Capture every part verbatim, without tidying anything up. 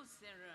Serü.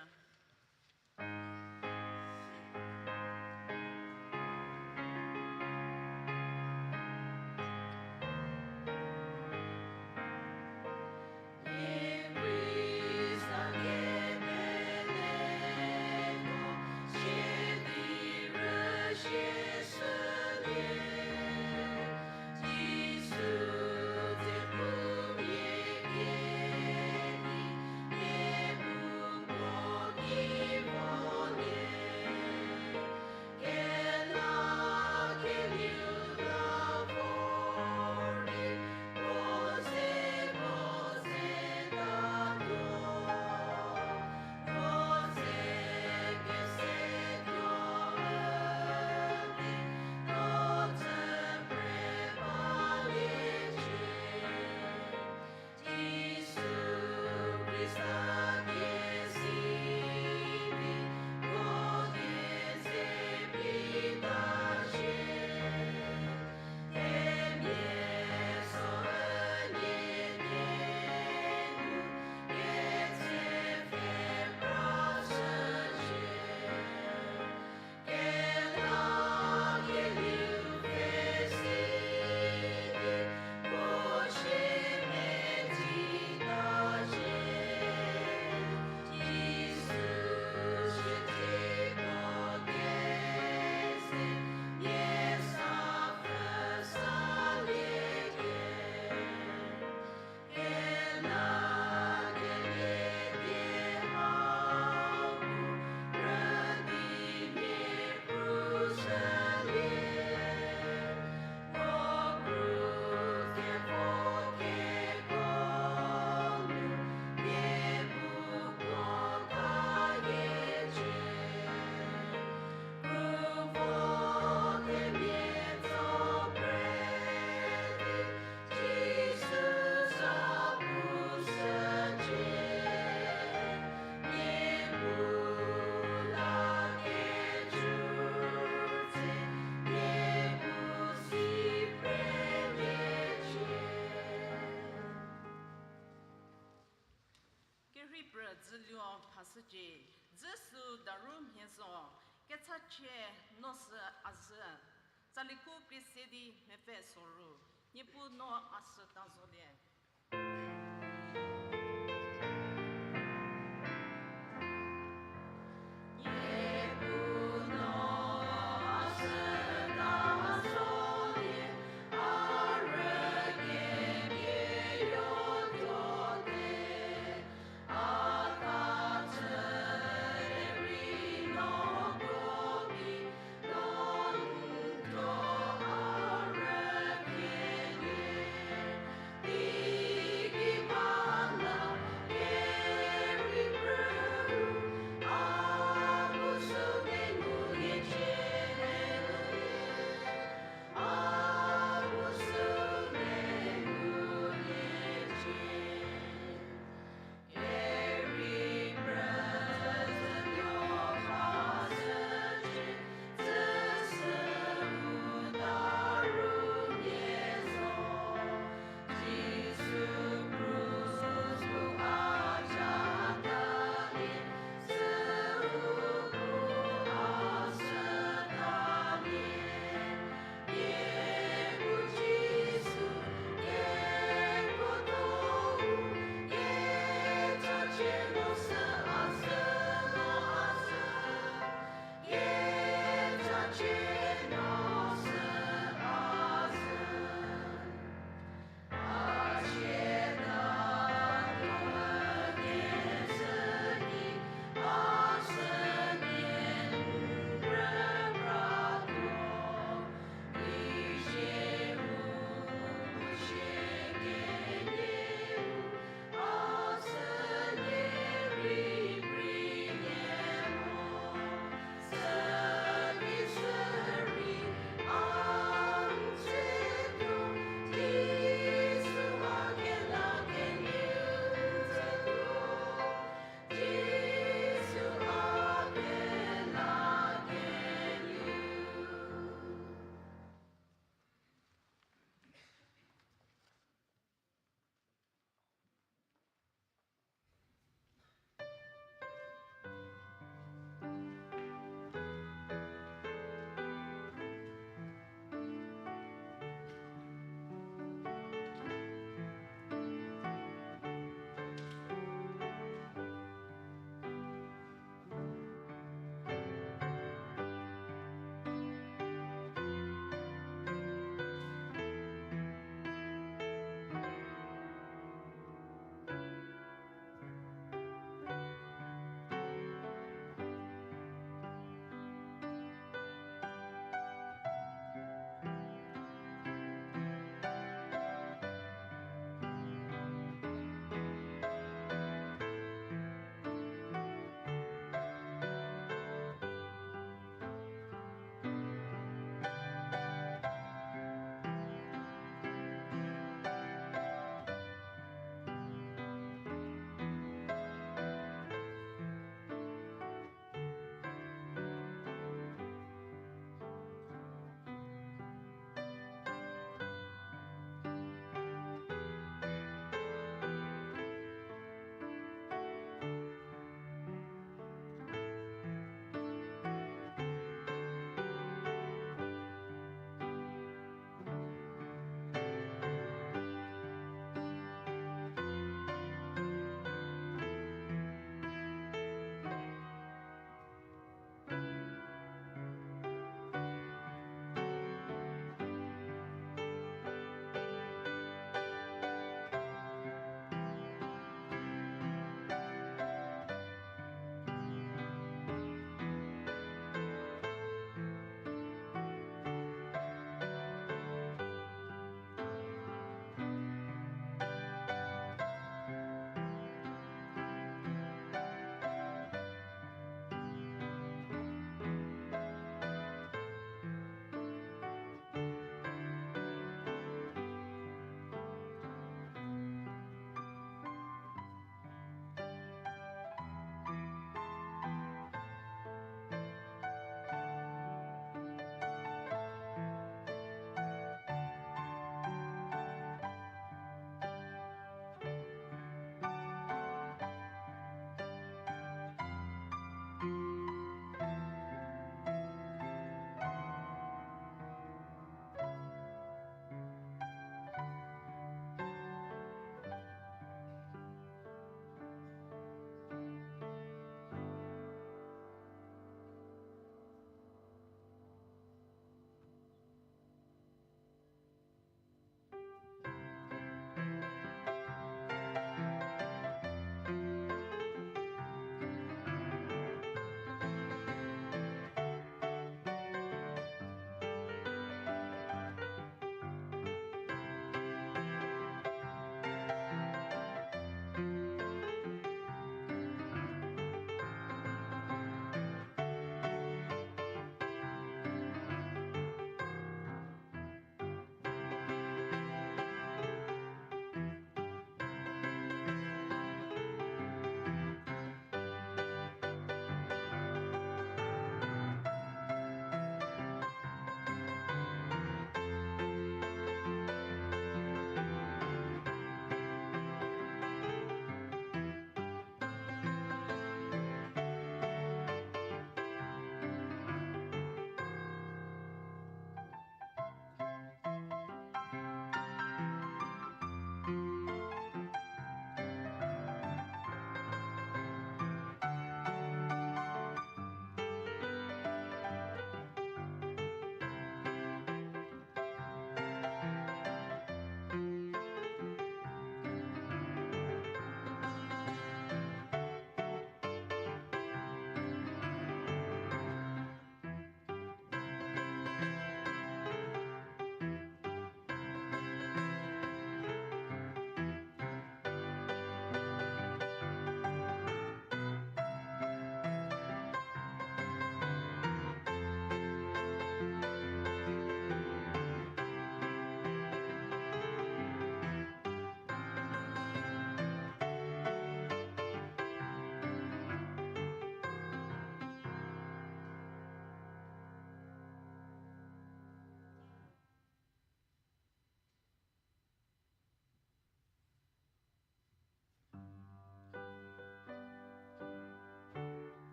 Kerhei prü dzüluo phashücie, dzü sü daru mhie zo, kechachie no sü a zhü, tsaliku krie se di mepfü soru, Niepuu no a sü ta zolie.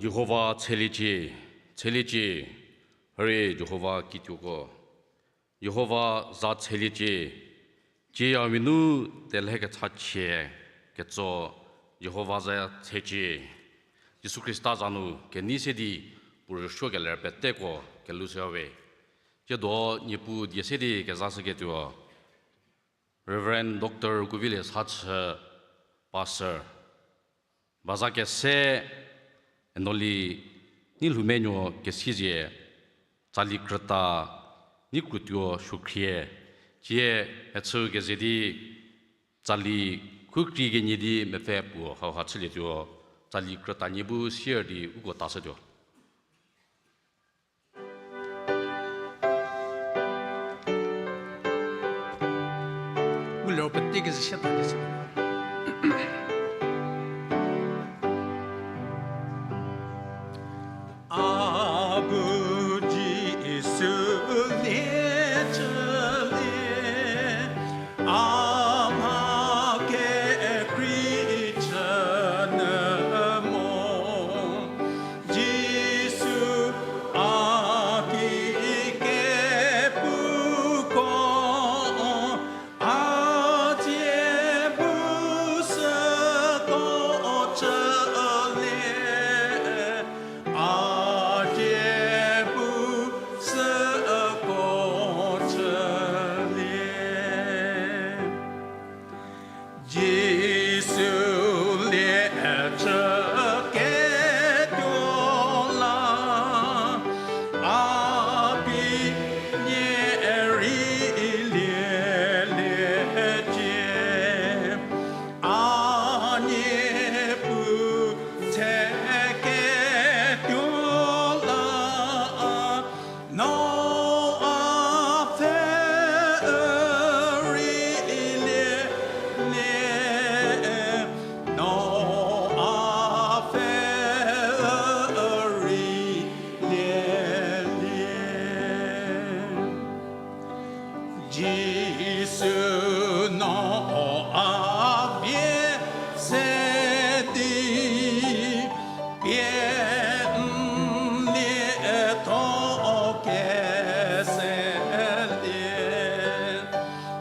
Jihova tsheliecie, tsheliecie, hare Jihova kituoko. Jihova za tsheliecie, cieya minu telhe kechachie ketso Jihova za tshecie. Jisu Khrista za nu kenei se di puo rüsuokeler peteko kelhou shüyawe. Tsiedo Niepuu die se di kezashüketuo Reverend Doctor Kuvilie Sachü, Pastor, baza kese Enoli Neilhoumenuo kesizie, tsali krüta Neikrutuo Suokhrie, tsie mechü keze di tsali khukrei kenie di mepfü puo hauha chülietuo, tsali krüta nie bu sier di uko tashütuo. Mu liro pete kezü siata di sü. A bu Jisu lie chülie, a mha kekrei chü nyü mo. Jisu a ki kepuko, a dzie bu süko chülie, a dzie bu süko chülie. Jisu lie chüketuo la, a bi nie rei lieliecie. A nie pu tseketuo la, no a pfhe rei lielie, no a pfhe rei lielie. Jisu no a vie se di pie n lietho keselie,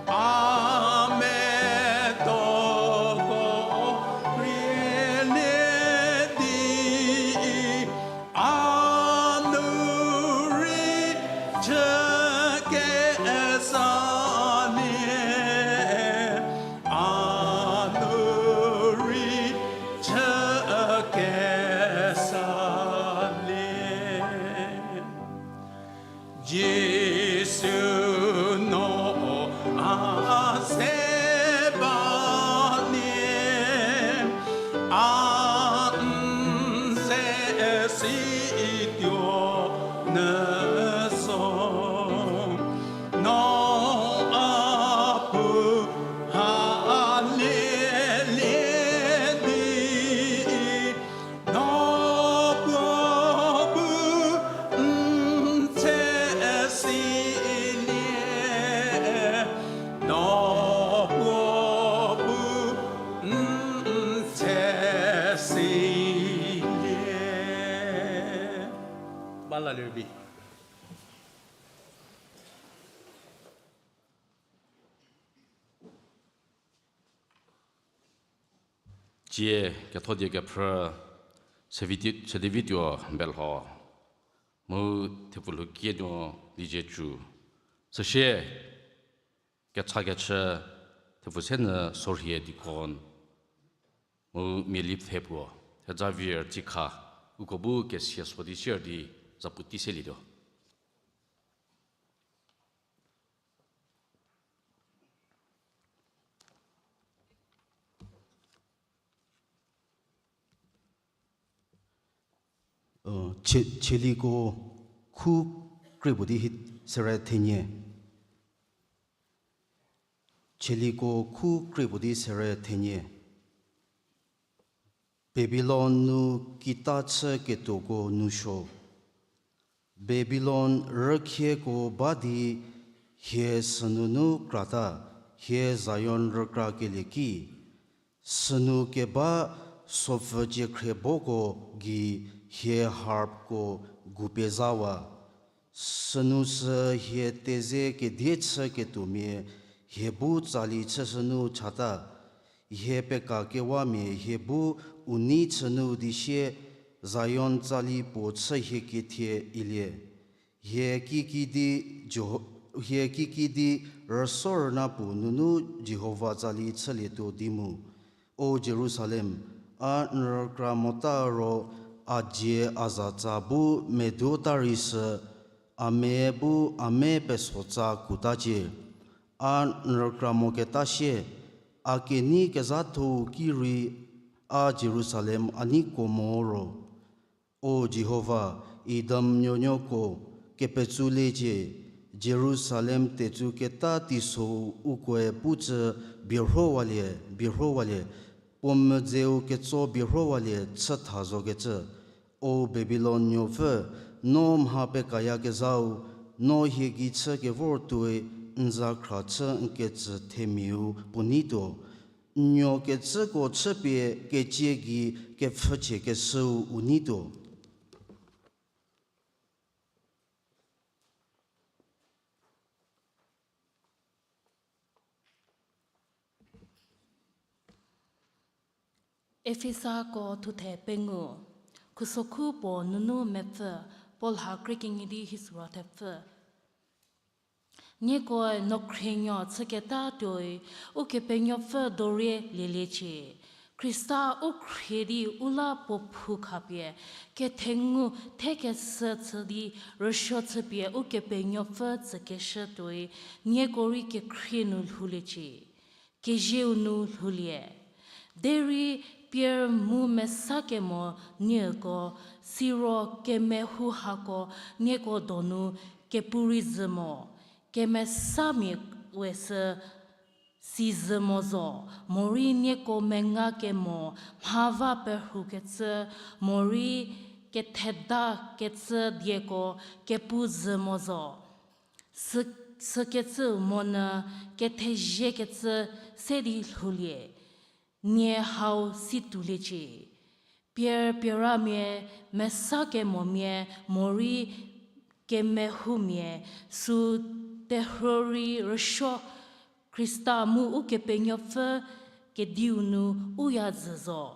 a metoko rielie di, a nu rei chükesalie, a nu rei chükesalie. Jisu no a se balie, a n ze situo nyü so, no a pu ha lielie di, no puo bu n tse silie, no puo bu n tse silie. Ba la lerbi. Tsie ketho die kephrü, Sedi-, Sedivituo Belho, mu thepfu lhoukie nuo Lizie Cu, süsie kechakechü thepfu senyü Sorhie Deacon, mu miali pfhe puo Thejavir Tsikha, uko bu kesia so di sier di zapu tei selietuo. Tsie-, tsieliko khu kriepuo di hi sere thenie. Tsieliko khu kriepuo di sere thenie. Babilon nu kita chüketuoko nousuo. Babilon rükhieko ba di hie sünunu krata, hie Zion rükrakelie ki, sünu keba sopfü ciekhrie boko gei hie harpko gupie zawa. Sünu sü hie teze kedie chüketuomia hie bu tsali chüshünu chata. Hie pekakewamia hie bu u nei chünu di sie, Zion tsali puo chü hie kethie ilie. Hie kikidi Jeho-, hie kikidi rüsorüna puo nunu Jihova tsali chülietuo di mu. O Jerusalem, a n rükra mota ro, a dzie a zatsa bu meduota rei sü, a me bu a me pesotsa kutacie. A n rükra moketa sie, a kenei kezhatho-u ki rei, a Jerusalem a neiko mo ro. O Jihova, Edom nuonuoko, kepetsoliecie, Jerusalem tetsuketa teisou ukoe pucü, Bierhowalie, bierhowalie, puo medzeu ketso bierhowalie chütha zokecü. O Babilon nuopfü, no mha pekayakezhau, no hie gei chü kevor tuoi, n za khra chü n kecü themiau puo neituo. N nuo kecüko chüpie ketsie gei kepfhüchie keshüu u neituo. Efesako thuthe pengou, khusokhu puo nunu mepfü, puo lha krie kenie di hisüro thepfü. Niekoe no khrienuo chüketa tuoi, Ukepenuopfü dorie lieliecie. Khrista u khrie di u la puo phou khapie, kethengu thekeshü chü di rüsuo chüpie Ukepenuopfü tsükeshü tuoi, nieko rei kekhrie nu lhouliecie. Kezieu nu lhoulie. Derei pier mu mesa kemo nieko, siro kemehou hako nieko donu kepu rei zhü mo, kemesamia we sü si zhü mo zo, morei nieko menga kemo mha va perhukecü, morei ketheda kecü dieko kepu zhü mo zo. Sü, sükecüu monyü ketheziekecü se di lhoulie, nie hau si touliecie. Pier pieramia, mesa kemomia, morei kemehoumia, sü terhuo rei rüsuo, Khrista mu Ukepenuopfü kediu nu u ya zhü zo.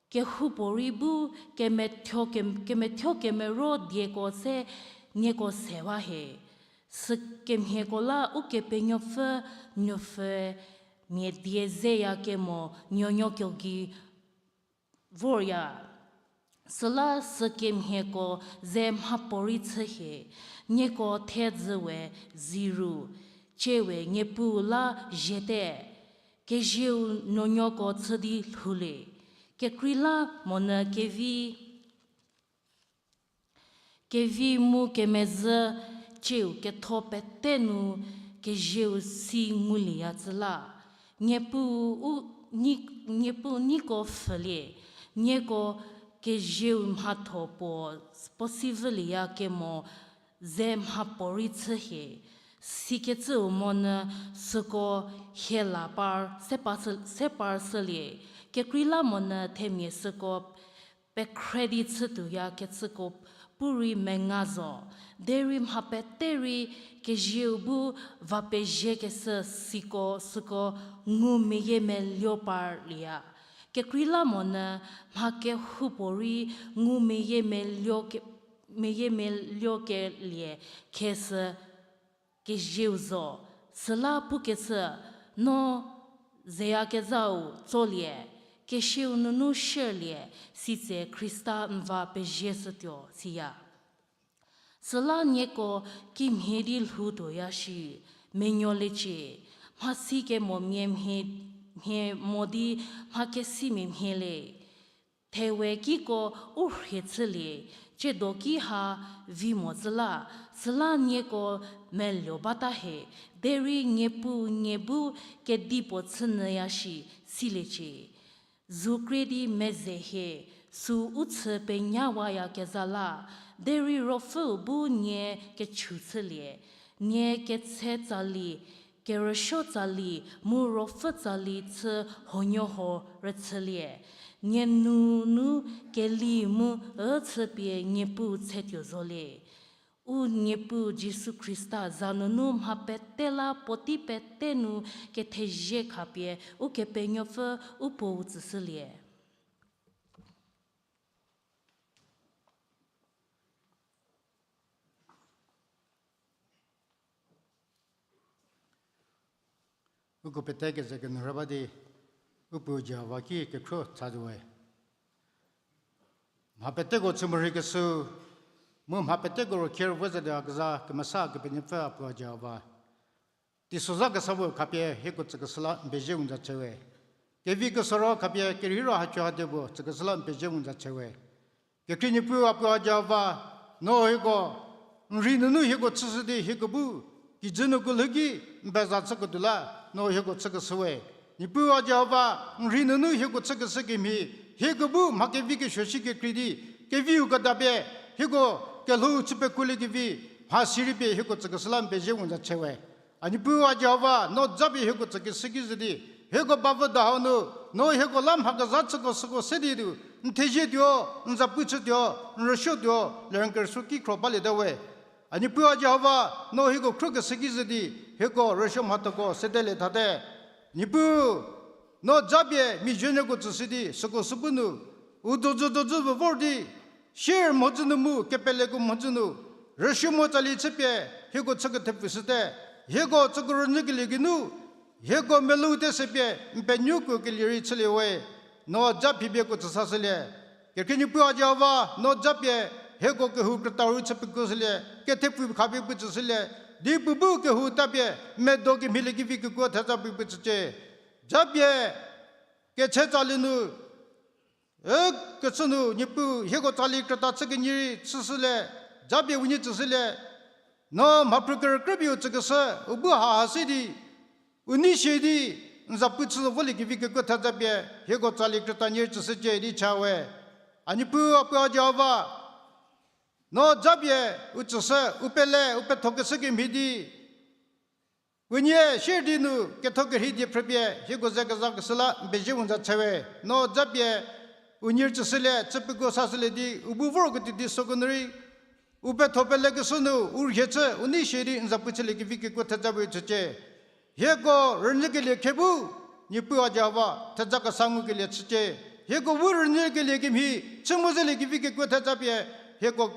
Kehoupuorei bu kemethuo ke-, kemethuo kemero dieko se nieko sewa hie. Sükemhieko la Ukepenuopfü nuopfü mia die zeya kemo nuonuo kio gei vorya. Süla sükemhieko ze mhapuorei chü hie, nieko thedzü we ziru, ciewe Niepuu la ziete, kezieu nuonuoko chü di lhoulie, kekreilamonyü kevi, kevi mu kemezhü cieu ketho pete nu kezieu si ngulieya cü la. Niepuu u, nie, Niepuu nieko pfhülie, nieko kezieu mhatho puo, puo si vülieya kemo ze mhapuorei chü hie. Sikecüu monyü süko hie la par, se pa sü, se par shülie, kekreilamonyü themia süko pekhre di chütuoyakecüko pu rei menga zo, derei mha pete rei kezieu bu va peziekeshü siko süko ngumeyiemeluo parlieya. Kekreilamonyü mha kehoupuorei ngumeyiemeluo ke-, meyiemeluokelie khesü kezieu zo, süla pukecü, no zeyakezhau tsolie, kesiau nunu shierlie, sitse Khrista n va pezieshütuo siya. Süla nieko kimhie di lhoutuoya shi, menuoliecie, mhasikemomia mhie, mhie mo di mhakesimia mhie le. Thewe kiko u rhie chülie, tsiedo ki ha vi mo zhü la, süla nieko meluo bata hie, derei Niepuu nie bu kedipuo chünyüya shi siliecie. Zu krie di meze hie, sü u chü penyawayakezha la, derei Ruopfüu bu nie kechu chülie, nie ketse tsali kerüsuo tsali mu ruopfü tsali chü huonuoho rüchülie. Nie nunu keli mu üchü pie Niepuu tsetuo zolie. U Niepuu Jisu Khrista za nunu mha pete la puotei pete nu kethezie khapie Ukepenuopfü u Puou tsüshülie. Uko pete keze kenyü rüba di, u Puo Jihova ki kekhruo tsazuwe. Mha peteko chü morei keshü, mu mha peteko ro kher vo zede a keza kemesa Kepenuopfü a Puo Jihova. Teisozha kesa bu khapie hieko tsükeshü la n pezie u n za chüwe. Kevi kesuoro khapie kerheiro hacho hade bu tsükeshü la n pezie u n za chüwe. Kekhrie Niepuu a Puo Jihova, no hieko, n rei nunu hieko chüshü di hieko bu, kijü nu kelhou ki, n peza chüketuo la, no hieko chükeshüwe. Niepuu a Jihova, n rei nunu hieko chükeshü kemhie, hieko bu mha kevi kesuo shi kekrei di, keviu kedapie, hieko kelhou chü pekuoliekevi, mhasi rei pie hieko tsükeshü la n pezie u n za chüwe. A Niepuu a Jihova, no japie hieko tsükeshü ki zhü di, hieko bavü dahou nu, no hieko la mha kezha chüko süko se di nu, n thezie tuo, n zapu chütuo, n rüsuo tuo, lerü n kerüsuo ki khro baliete we. A Niepuu a Jihova, no hieko khruokeshü ki zhü di, hieko rüsuo mhathoko sedelie thate. Niepuu, no japie mizionyüko tsüshü di süko sü bu nu, u dozü dozü vü vor di, sier mhodzü nu mu kepeleko mhodzü nu, rüsuo mo tsali chüpie, hieko chü kethepfüshüte, hieko tsüko rünyükelie geinu, hieko melou te se pie n penuokuo kelie rei chülie we, no ja phibieko tsüsashülie. Kekhrie Niepuu a Jihova, no japie, hieko kehou krüta rei chü pekuoshülie, kethepfü khapie puo tsüshülie, di puo bu kehou tapie, medo kemhie liekevi kekuo theza pie puo tsücie. Japie, keche tsali nu, e, kechü nu, Niepuu, hieko tsali krüta chü kenie rei chüshülie, japie unie tsüshülie, no mhaphrü kerükrie pie u tsükeshü, u bu ha ha se di, u nei sie di, n zapu chü zo voliekevi kekuo theza pie, hieko tsali krüta nie rei tsüshücie di cha we. A Niepuu a Puo Jihova, no japie, u tsüshü, u pele, u pethokeshü kemhie di, unie sier di nu ketho kerhei die phrüpie hieko ze kezakeshü la n pezie u n za chüwe. No japie, unie rei tsüshülie, chü pekuo sashülie di, u bu vorketuo di süko nu rei, u petho pelekeshü nu, u rhie chü, u nei sie di n zapu chüliekevi kekuo theza pie tsücie. Hieko rünyükelie khe bu, Niepuu a Jihova, theza kesa ngukelie chücie. Hieko bu rünyükelie kemhie, chü mu zeliekevi kekuo theza pie, hieko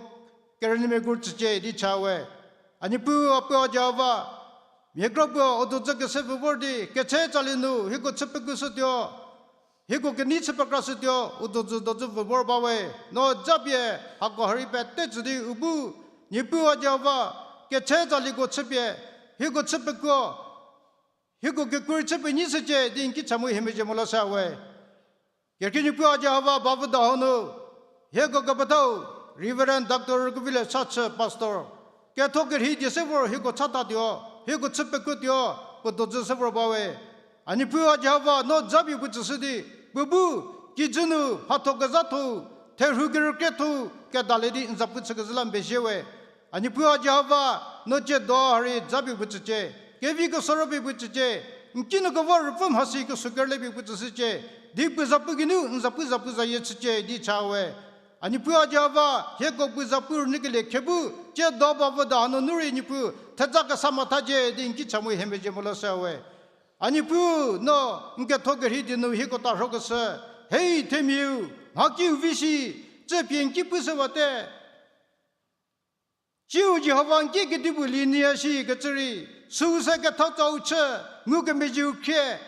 kerünyümia gu tsücie di cha we. A Niepuu a Puo Jihova, mia kro puo u dozü kese pfü vor di, keche tsali nu, hieko chü pekuoshütuo, hieko kenei chü pekrashütuo, u dozü dozü pfü vor ba we, no japie, hako ha rei pete tsü di u bu, Niepuu a Jihova, keche tsaliko chüpie, hieko chü pekuo, hieko kekuo rei chü penyi shücie di n ki cha mu hie mezhie mo la sa we. Kekhrie Niepuu a Jihova bavü dahou nu, hieko kepethau, Reverend Doctor Rükuvilie Sachü Pastor, ketho kerhei die se vor hieko chatatuo, hieko chü pekuotuo, puo dozü se vor ba we. A Niepuu a Jihova no japie puo tsüshü di, puo bu, kijü nu, mhatho kezhatho, therhu kerükrietho, kedalie di n zapu chükezhü la n pezie we. A Niepuu a Jihova, no tsiedo ha rei japie puo tsücie, kevi kesuoro pie puo tsücie, n ki nu kevo rüpfü mhasi kesuo kerüle pie puo tsüshücie, di puo zapu geinu n zapu zapu zayie chücie di cha we. A Niepuu a Jihova, hieko puo zapu rünyükelie khe bu, tsiedo bavü dahou nu rei Niepuu, theza kesa mathacie di n ki cha mu hie mezhie mo la sa we. A Niepuu, no n ketho kerhei die nu hieko tarhokeshü, hei themiau, mhakiu vi shi, tsüpie n ki pushüwate. Tsiu Jihova n ki kedipuo linyü shi kecü rei, süu se ketha tsau chü, ngukemezhieu khrie,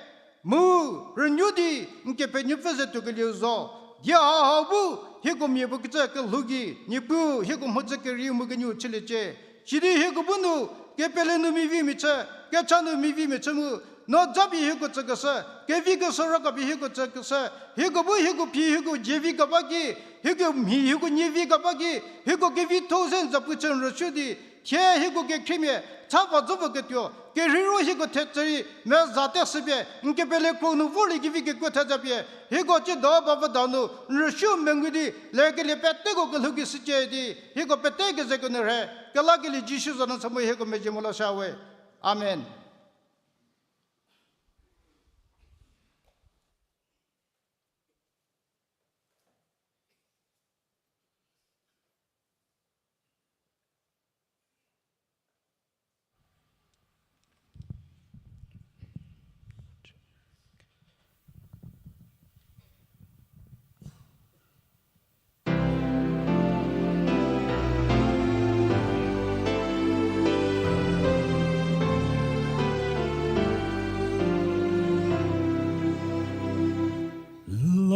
mu rünuo di n Kepenuopfü ze tuokelieu zo, die ha hau bu hieko mia puo kecü kelhou gei, Niepuu hieko mhodzü kerieu mu kenieu chüliecie. Sidi hieko bu nu, kepele nu mivi michü, kecha nu mivi michü mu, no japie hieko tsükeshü, kevi kesuoro kapie hieko tsükeshü, hieko bu hieko phi hieko dze vi keba ki, hieko mhi hieko nie vi keba ki, hieko kevitho ze n zapu chü n rüsuo di, thie hieko kekhriemia, cha va zo vo ketuo, kerheiro hieko thetsü rei, meza te shüpie, n kepele kro nu vorlie kevi kekuo theza pie, hieko tsiedo bavü dahou nu, n rüsuo mengu di, lekelie peteko kelhou gei shücie di, hieko pete keze kenu rhe, kelakelie Jisu za nu cha mu hieko mezhie mo la sa we. Amen.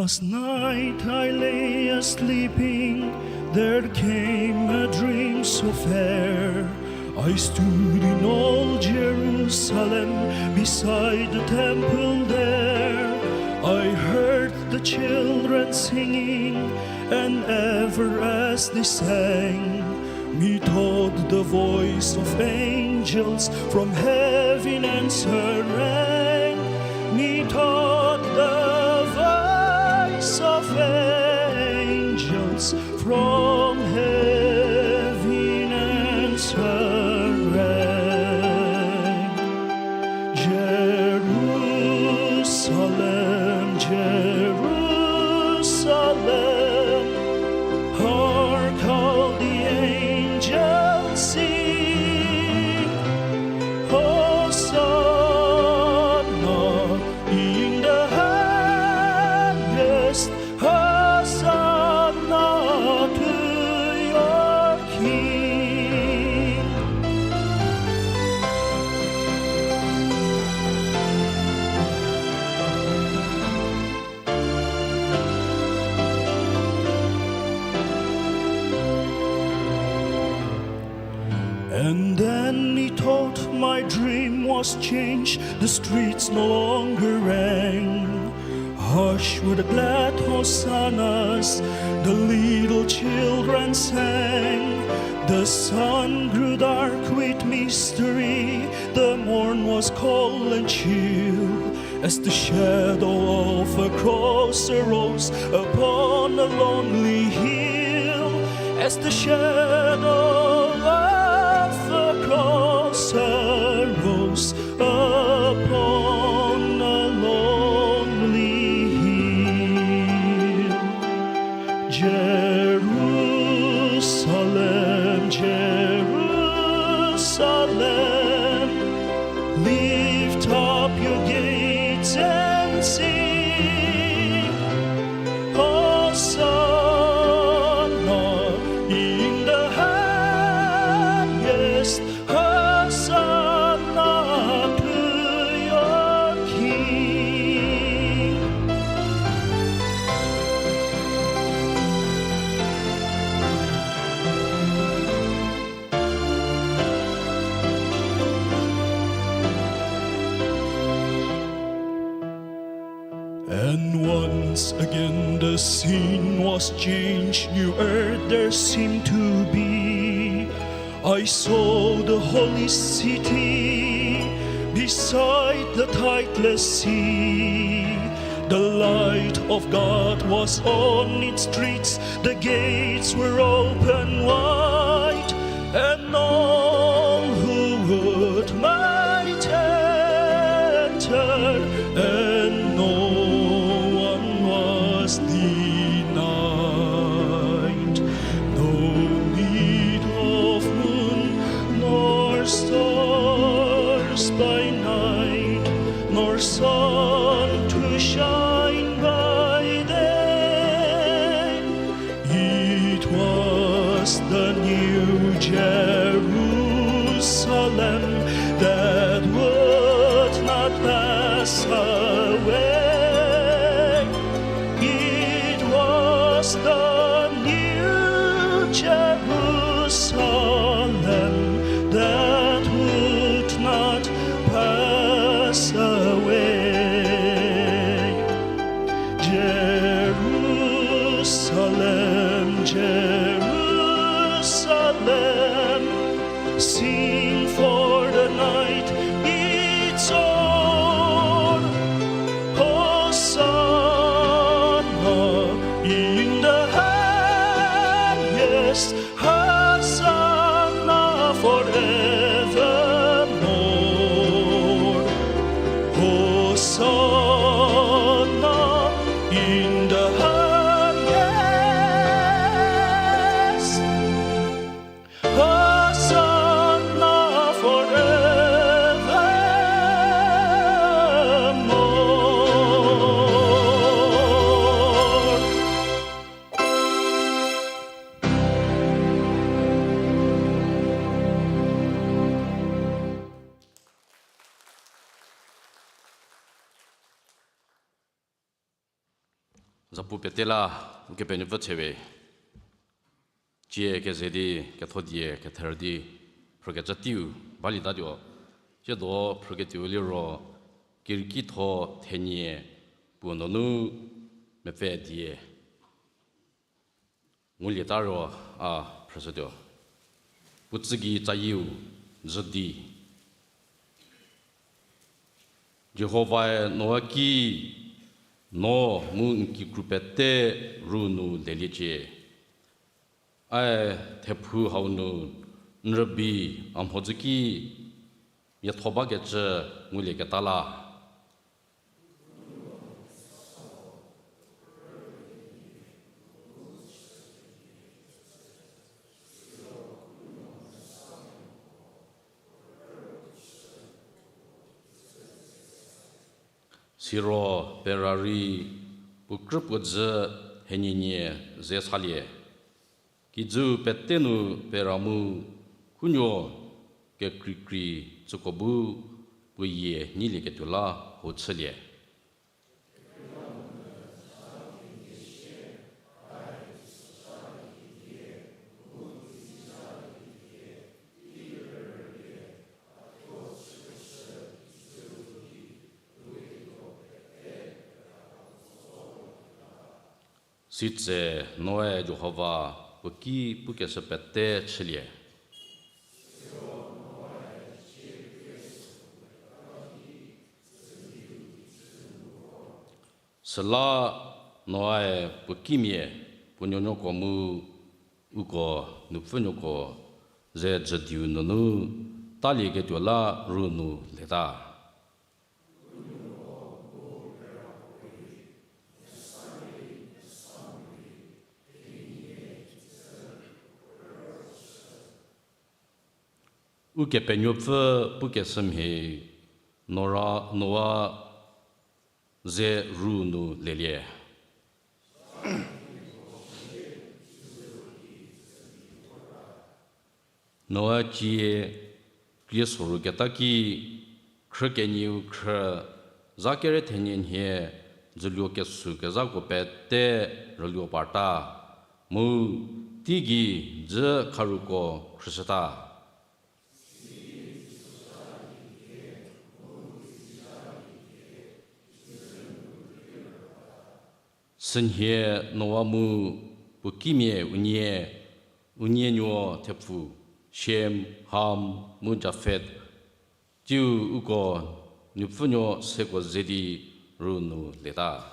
Last night I lay a sleeping, there came a dream so fair. I stood in old Jerusalem, beside the temple there. I heard the children singing, and ever as they sang, methought the voice of angels from heaven answering. Methought the voice of angels from heaven answering. Jerusalem, Jerusalem, hark how the angels sing. Hosanna in the highest, Hosanna to your King. And then methought my dream was changed, the streets no longer rang. Hush were the glad hosannas the little children sang. The sun grew dark with mystery, the morn was cold and chill. As the shadow of a cross arose upon a lonely hill, as the shadow of a cross arose upon a lonely hill. Jerusalem, Jerusalem, lift up your gates and sing. Hosanna in the highest, Hosanna to your King. And once again the scene was changed, new earth there seemed to be. I saw the holy city beside the tideless sea. The light of God was on its streets, the gates were open wide, and all who would might enter, and no one was denied. No need of moon nor stars by night, nor sun to shine by day. It was the new Jerusalem that would not pass away. It was the new Jerusalem that would not pass away. Jerusalem, Jerusalem, sing for the night its own. Hosanna in the highest, Hosanna forevermore. Hosanna in the highest. Hosanna Zapu pete la, Ukepenuopfü tsewe. Cie keze di, ketho die, kether di, phrükecü teiu, balietatuo. Tsiedo phrükecüu liro, Kerieki tho thenie puo nunu mepfü die. Ngulieta ro a phrüshütuo. Puo tsügei tsayieu, zhü di. Jihovae Noa ki, No mu n kikru pete ruu nu leliecie. Ae thephu hau nu n rübei a mhodzü ki miatho bakecü ngulieketa la. Siro pera rei puo krü puo dzü henienie ze salie. Kijü pete nu pera mu khunuo kekreikrei tsüko bu puo yie nyilieketuo la ho chülie. Sitse Noae Jihova puo ki pukeshü pete chülie. Süla Noae puo kimia puo nuonuoko mu uko nupfünuoko ze jüdiu nunu talieketuo la ruu nu leta. Ukepenuopfü pukeshü mhie, Nora, Noa ze ruu nu lelie. Noa cie krie soruketa ki, khrü kenieu khrü, za kere thenie nhie, dzüluo kesu kezhako pete rüluo parta, mu teigei dzü kharuko khrüshüta. Sünhie Noa mu puo kimia unie, unie nuo thepfu, Shem, Ham, mu Jafet, tsiu uko nupfünuo seko ze di ruu nu leta.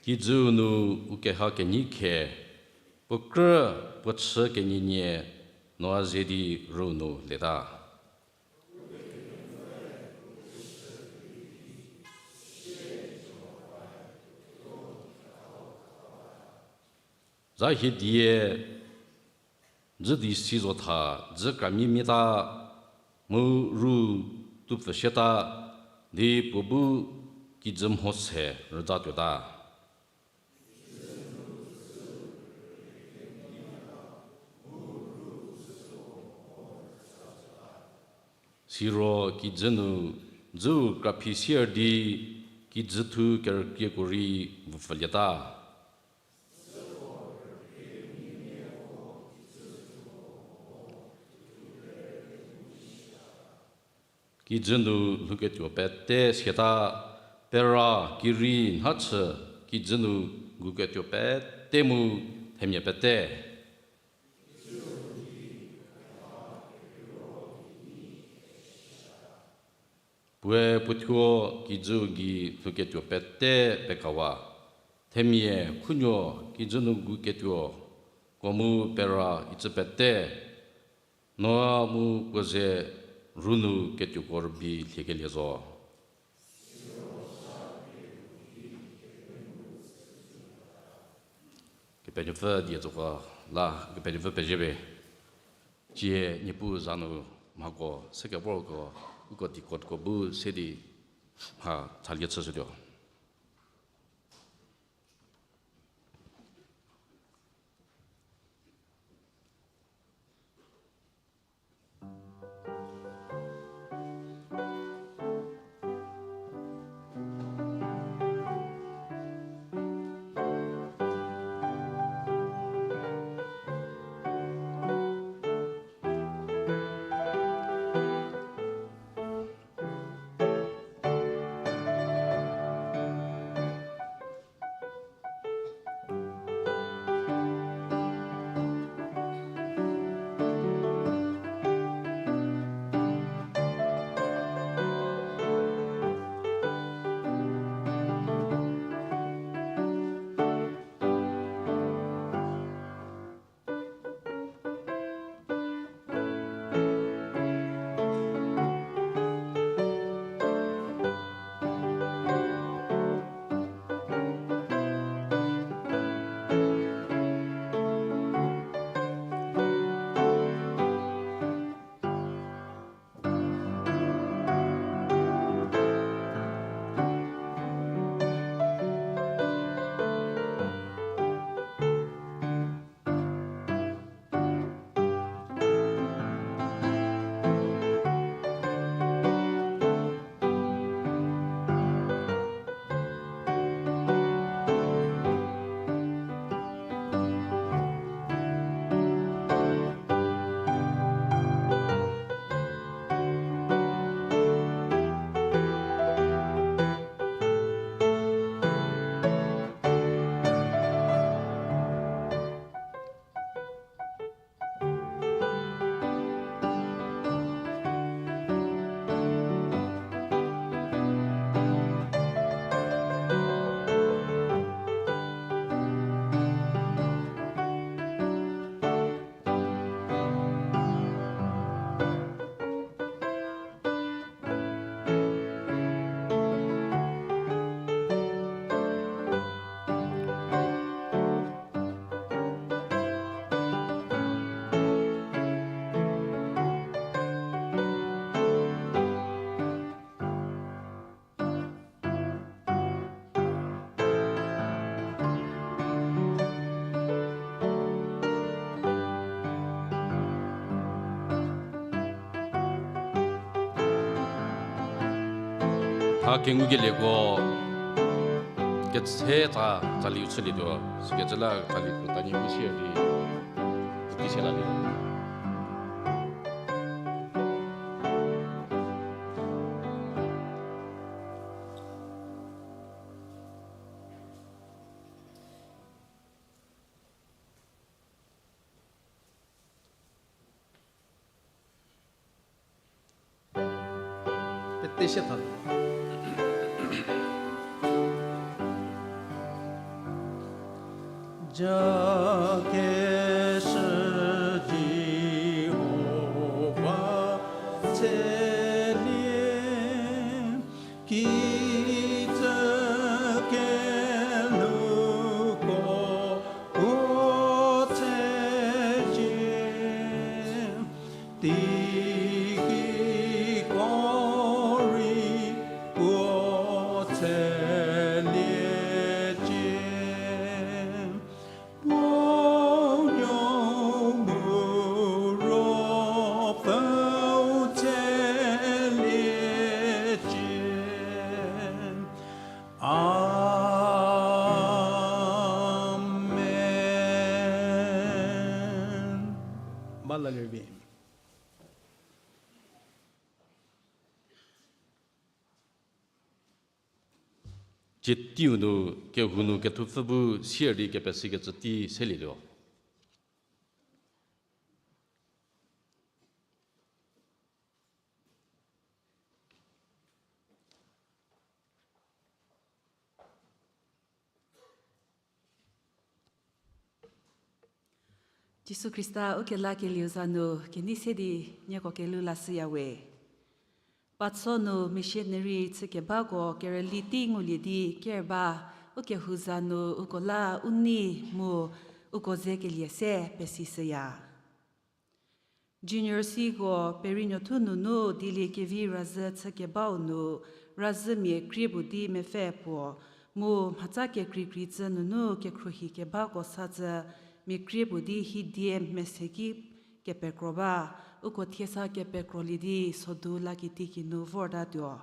Kijüu nu ukeha kenyi khe, puo krü puo chü kenyinie Noa ze di ruu nu leta. Za hie die, dzü di si zo tha, dzü kramia miata, mu ruu tupfüshüta, di puo bu kijü mho se rüzatuota. Siro kijü nu dzüu kraphi sier di kijü thu kerükrieko rei vüpfülieta. Kijü nu lhouketuo pete siata, pera, kiri, nhachü, kijü nu nguketuo pete mu themia pete. Puoe puothuo kijüu gei lhouketuo pete pekawa. Themia khunuo kijü nu nguketuo, ko mu pera icü pete, Noa mu puo ze ruu nu ketuoko rübei lhiekelie zo. Kepenuopfü die tsoko la, Kepenuopfü pezie we. Tie Niepuu za nu mhako sekevorko uko deaconko bu se di mha thalie chüshütuo. Tha kengukelieko ketse tsa tsaliu chülietuo, sikecü la tsali puo tanyi mu sier di puotei se lalie. Pete sie tha. Jakeshü Jihova tselie, kicü kelhouko puo tsecie, teigei ko rei puo tseliecie. Puo nuo mu Ruopfüu tseliecie. Amen. Ba lalie vi. Tsie teiu nu kehou nu kethupfü bu sier di kepesikecü tei selietuo. Jisu Khrista ukelakelieu za nu kenei se di nieko kelhou lashüyawe. Patso nu missionary chükebako kerüli tei ngulie di ker ba ukehou za nu uko la u nei mu uko zekelie se pesishüya. Junior Cko Perinuothu nunu dieliekevi razhü chükebau nu, razhümia krie puo di mepfü puo, mu mhatsa kekreikrei tsü nunu kekhruohi kebako sa tsü, mia krie puo di hidie mese ki kepekro ba, uko thiesa kepekrolie di sodu la kitiekinu vortatuo.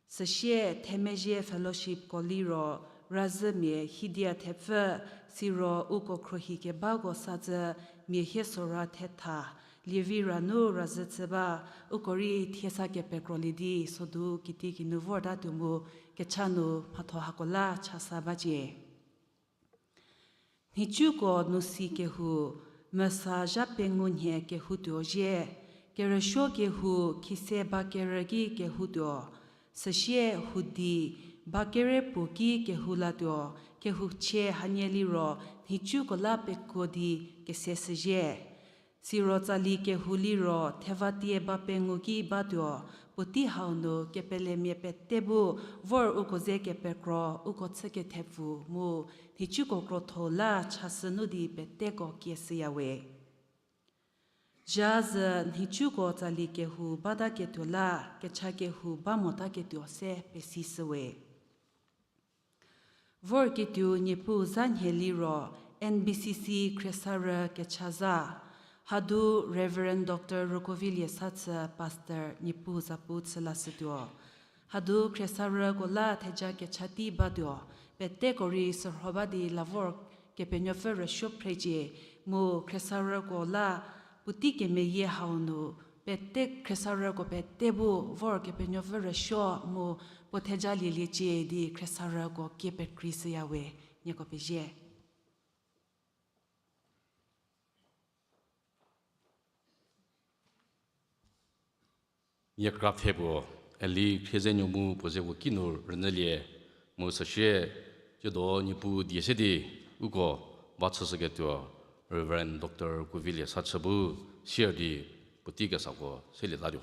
Süsie themezhie fellowshipko liro, razhümia hidia thepfü, siro uko khruohi kebako sa tsü, mia hie sora thetha, lievi ra nu razhü chü ba, uko rei thiesa kepekrolie di sodu kitiekinu vortatuo mu, kecha nu mhatho hako la chasa bacie. Nhicuko nu si kehou, mesa zha pengou nhie kehoutuo zhie, kerüsuo kehou khise ba kerü ki kehoutuo, süsie hudi ba kere puo ki kehou latuo, kehouchie hanie liro nhicuko la pekuo di kese shüzhie. Siro tsali kehou liro thevatie ba pengou ki batuo, puotei hau nu kepelemia pete bu vor uko ze kepekro, uko chü kethepfu mu, nhicuko krotho la chashü nu di peteko kieshüyawe. Zha zhü nhicuko tsali kehou bataketuo la, kecha kehou ba motaketuo se pesishüwe. Vorketuo Niepuu za nhie liro, N B C C khriesarü kecha za, hadu Reverend Doctor Rokovilie Sachü Pastor Niepuu zapu chü lashütuo. Hadu khriesarüko la theja kecha tei batuo, peteko rei sürho ba di la vor Kepenuopfü rüsuo phrecie, mu khriesarüko la puotei kemeyie hau nu, pete khriesarüko pete bu vor Kepenuopfü rüsuo mu puo theja lieliecie di khriesarüko kie pekreishüyawe, nieko pezie. Niekra pfhe puo, Eli Khriezenuomu puo zeko kinu rünyülie, mu süsie, tsiedo Niepuu die se di, uko, ba chüshüketuo, Reverend Doctor Kuvilie Sachü bu, sier di, puotei kesako, selietatuo.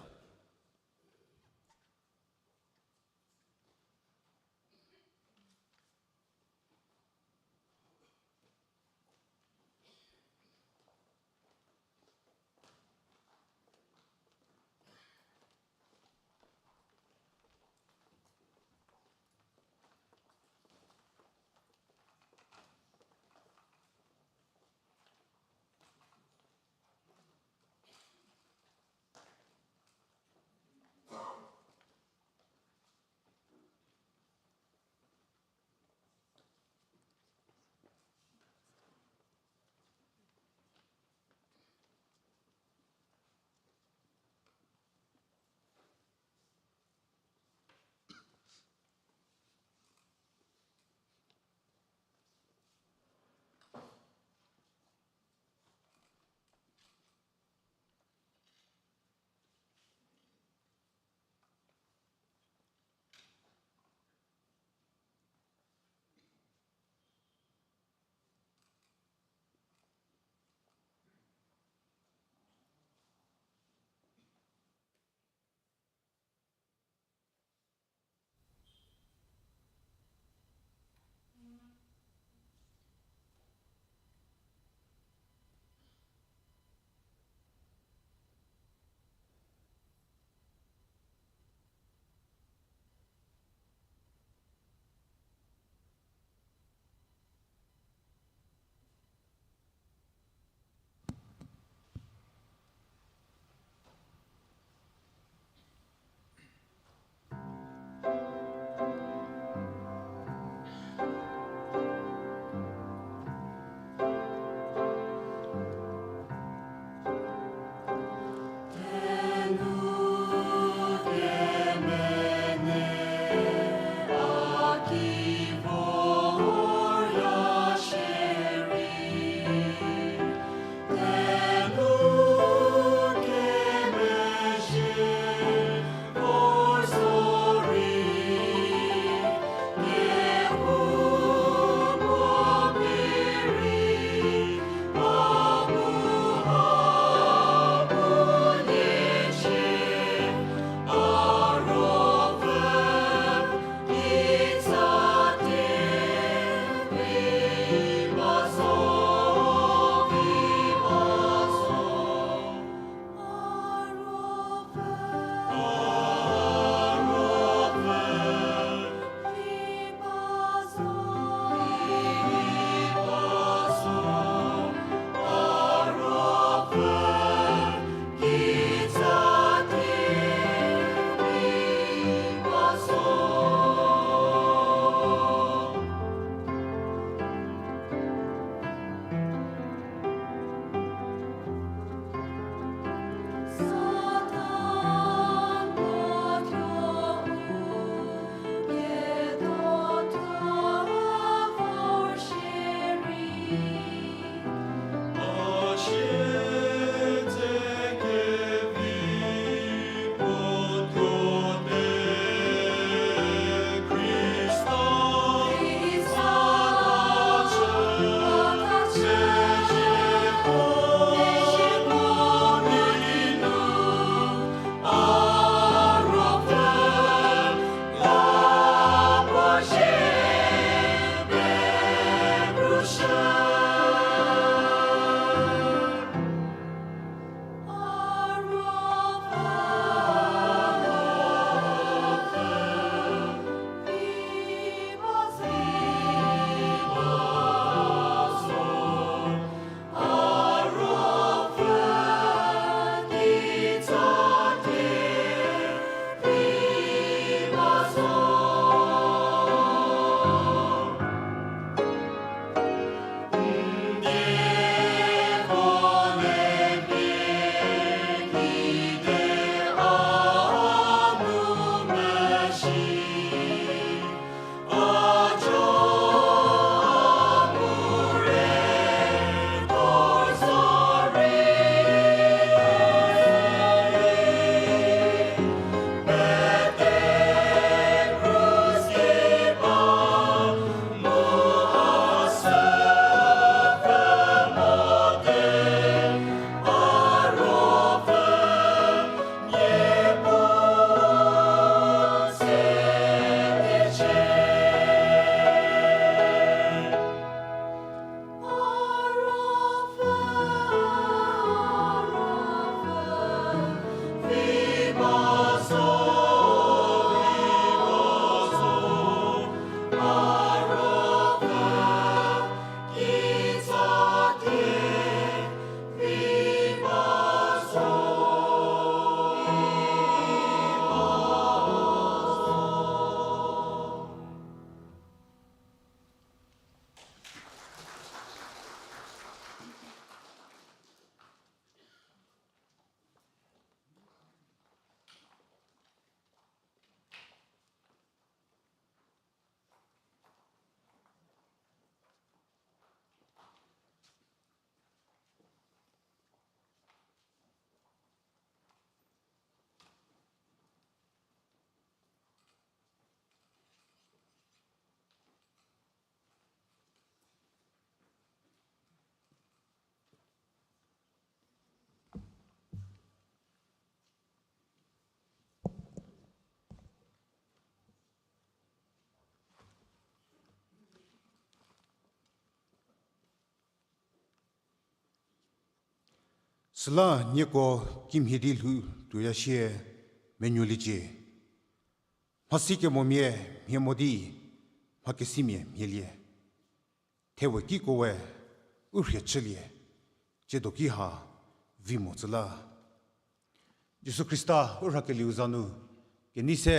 Süla nieko kimhie di lhou tuoya sie menuoliecie. Mhasikemomia mhie mo di, mhakesimia mhielie. Thewe kiko we u rhie chülie, tsiedo ki ha vi mo tsüla. Jisu Khrista u rhakelieu za nu, kenei se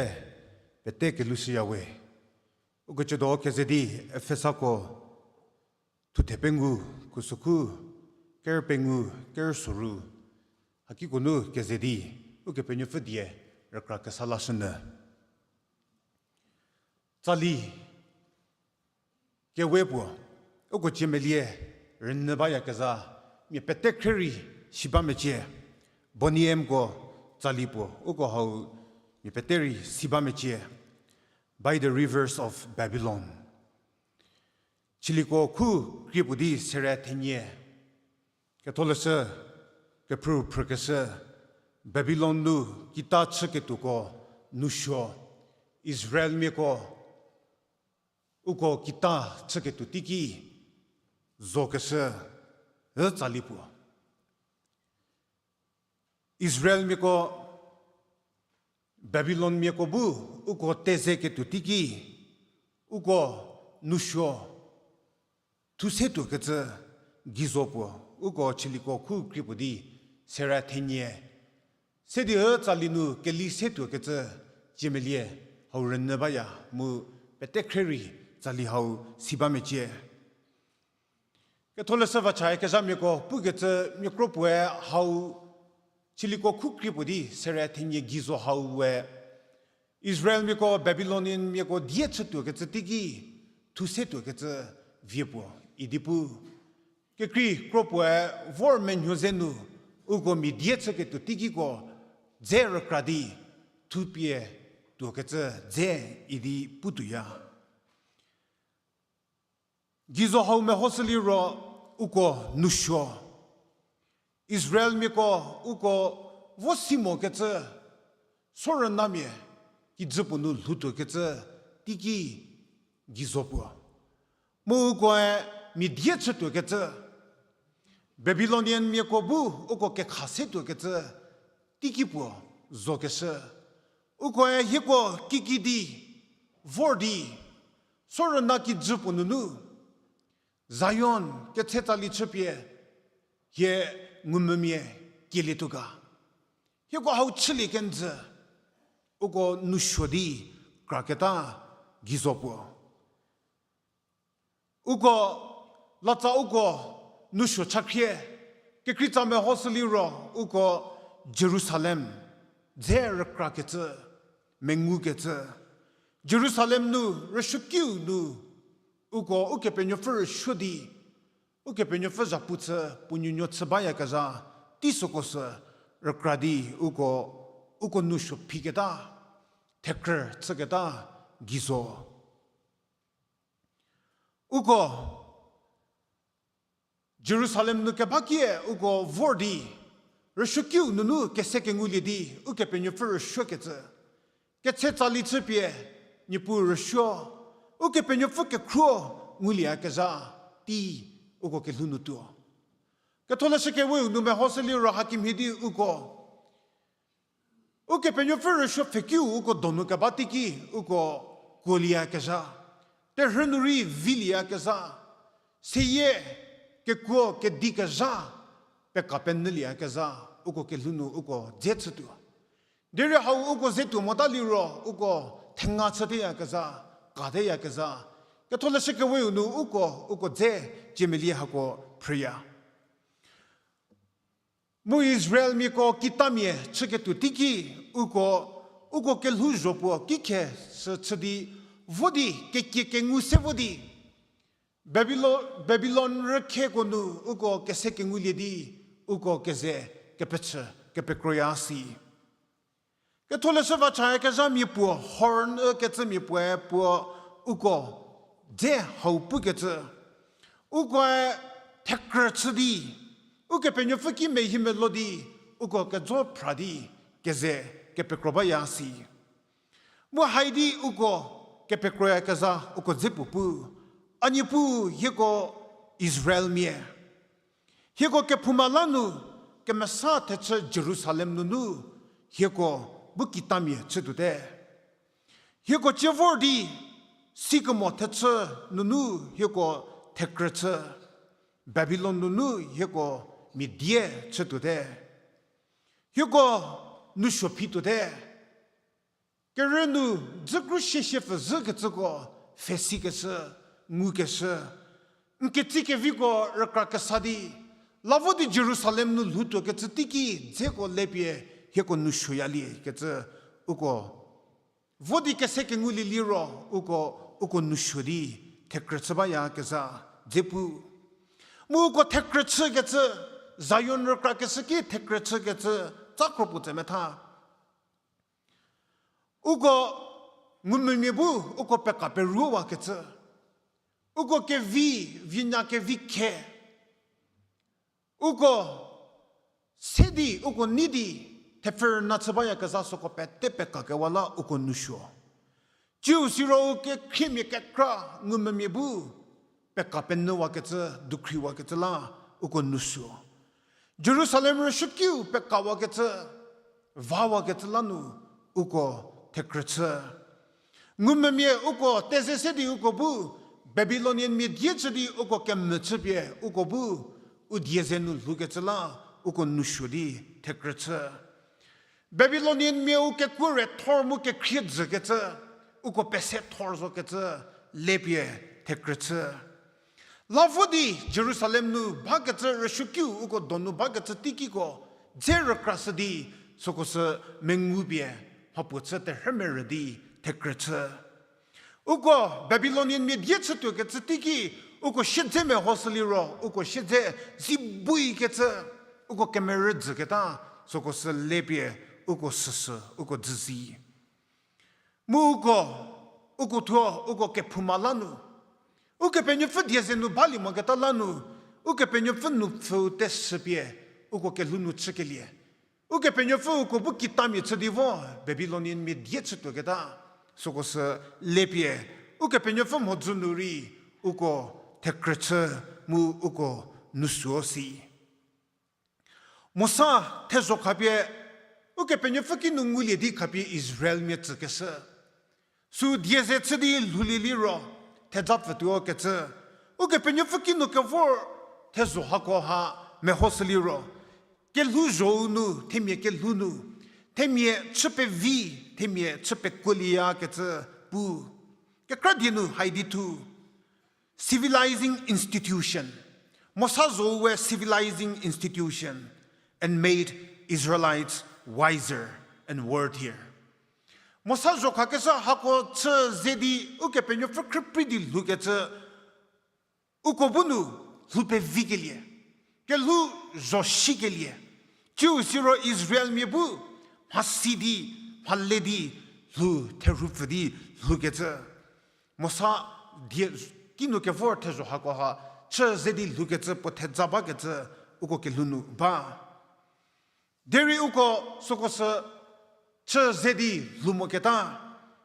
pete kelhou shüya we. Uko tsiedo keze di Efesako thuthe pengou, khusokhu ker pengou, ker soru, hakiko nu keze di Ukepenuopfü die rükra kesa lashünyü. Tsali kewe puo, uko ciemelie rünyü bayakezha, mia pete khre rei si ba mecie. Boney M ko tsali puo, uko hau mia pete rei si ba mecie. By the Rivers of Babylon. Chiliko khu krie puo di sere thenie. Ketholeshü kephrü phrükeshü, Babilon nu kita chüketuoko nousuo, Israelmiako uko kita chüketuo teiki zokeshü, ü tsali puo. Israelmiako, Babilonmiako bu uko tezeketuo teiki, uko nousuo thu se tuokecü geizo puo, uko chiliko khu krie puo di sere thenie. Sedi ü tsali nu keli se tuokecü ciemelie hau rünyü baya mu pete khre rei tsali hau si ba mecie. Ketholeshü vacha kezhamiako pukecü mia kro puoe hau chiliko khu krie puo di sere thenie geizo hau we Israelmiako Babylonianmiako die chütuokecü teiki thu se tuokecü vie puo idi pu. Kekrei kro puoe vor menuo ze nu uko mia die chüketuo teikiko dze rükra di thupie tuokecü dze idi putuoya. Geizo hau mehoshü liro uko nousuo, Israelmiako uko vo si mokecü, sorüna mia kijü puo nu lhoutuokecü teiki geizo puo. Mu ukoe mia die chütuokecü, Babylonianmiako bu uko kekha se tuokecü teiki puo zokeshü. Ukoe hieko kikidi vor di, sorüna kijü puo nunu, Zion ketse tsali chüpie, hie ngumvümia kielietuo ga. Hieko hau chülie kenjü, uko nousuo di kraketa geizo puo. Uko, latsa uko nousuo chakhrie, kekreitsa mehoshü liro uko Jerusalem dze rükrakecü, mengukecü. Jerusalem nu rüsuokiu nu uko Ukepenuopfü rüsuo di, Ukepenuopfü zhapu chü puo nuonuo chü bayakezha, teisoko sü rükra di uko, uko nousuo phiketa, thekrü chüketa geizo. Uko Jerusalem nu keba kie uko vor di, rüsuokiu nunu kese kengulie di Ukepenuopfü rüsuokecü, ketse tsali chüpie Niepuu rüsuo, Ukepenuopfü kekhruo ngulieyakezha tei uko kelhou nu tuo. Ketholeshü keweu nu mehoshü liro hakemhie di uko Ukepenuopfü rüsuo pfhekiu uko donu keba teiki uko kuolieyakezha, terhü nu rei vilieyakezha, seyie kekuo kedikezha peka penyülieyakezha, uko kelhou nu uko dze chütuo. Derei hau uko ze tuo mota liro uko thenga chüteyakezha, kateyakezha. Ketholeshü keweu nu uko, uko dze ciemelie hako phrüya. Mu Israelmiako kitamia chüketuo teiki uko, uko kelhouzho puo kikhe sü chü di, vo di kekie kengu se vo di, Babilo-, Babilon rükheko nu uko kese kengulie di, uko keze kepechü, kepekroya si. Ketholeshü vacha kezhamia puo, horn ükecümia puoe puo uko dze hau pukecü, ukoe thekrü chü di, Ukepenuopfü ki mehimelo di, uko kejo phra di, keze kepekro baya si. Mu hai di uko kepekroyakezha uko dze puo pu, A Niepuu, hieko Israelmia. Hieko kephouma la nu, kemesa thechü Jerusalem nunu hieko bu kitamia chütuote. Hieko cie vor di sikemo thechü nunu hieko thekrü chü, Babilon nunu hieko mia die chütuote. Hieko nousuo phituote. Kerü nu dzükru siesiepfü zhükecüko pfhesikeshü, ngukeshü, n ketsikeviko rükra kesa di, la vo di Jerusalem nu lhoutuokecü teiki dzeko lepie hieko nousuoyalie kecü uko vo di kese kengulie liro uko, uko nousuo di thekrü chü bayakezha dze pu. Mu uko thekrü chükecü, Zion rükrakeshü ki thekrü chükecü, tsa kro puo tse metha. Uko ngumvümia bu uko peka peruowakecü. Uko kevi, vinya kevi khe. Uko se di, uko nei di, thepfü rüna chü bayakezha süko pete pekakewa la uko nousuo. Tsiu siro u kekhriemia kekra ngumvümia bu peka penyüwakecü, dukhriwakecü la uko nousuo. Jerusalem rüsuokiu pekawakecü, vawakecü la nu uko thekrü chü. Ngumvümia uko teze se di uko bu, Babilonian mia die chü di uko kemvü chüpie uko bu, u die ze nu lhoukecü la uko nousuo di thekrü chü. Babilonian mia u kekuo re thor mu kekhrie jükecü, uko pese thor zokecü, lepie thekrü chü. La vo di Jerusalem nu bakecü rüsuokiu uko donu bakecü teikiko dze rükrashü di süko sü mengupie mhapuo chü terhü merü di thekrü chü. Uko Babilonian mia die chütuokecü teiki uko siedze mehoshü liro, uko siedze zibuikecü, uko kemerü jüketa, süko sü lepie uko süsü, uko dzüzi. Mu uko, uko thuo, uko kephouma la nu Ukepenuopfü die ze nu balie moketa la nu, Ukepenuopfü nupfüu teshüpie uko kelhou nu chükelie, Ukepenuopfü uko bu kitamia chü di vo, Babilonian mia die chütuoketa, süko sü lepie, Ukepenuopfü mhodzü nu rei uko thekrü chü mu uko nousuo si. Mosa thezho khapie, Ukepenuopfü kinu ngulie di khapie Israelmia tsükeshü. Sü die ze chü di lhoulie liro, thejapfütuo kecü. Ukepenuopfü kinu kevor thezho hako ha mehoshü liro, kelhou zhou nu, themia kelhou nu, themia chü pevi, themia chü pekuolieya kecü pu. Kekra die nu hai di thu, civilizing institution. Mosa zho we civilizing institution and made Israelites wiser and worthier. Mosa zho khakeshü hako chü ze di Ukepenuopfü khrüprei di lhoukecü, uko bu nu lhou pevikelie, kelhou zho sikelie, tsiu siro Israelmia bu mhasi di, mhale di lhou therhupfü di lhoukecü. Mosa die kinu kevor thezho hako ha chü ze di lhoukecü puo theja bakecü uko kelhou nu ba. Derei uko süko sü chü ze di lhou moketa,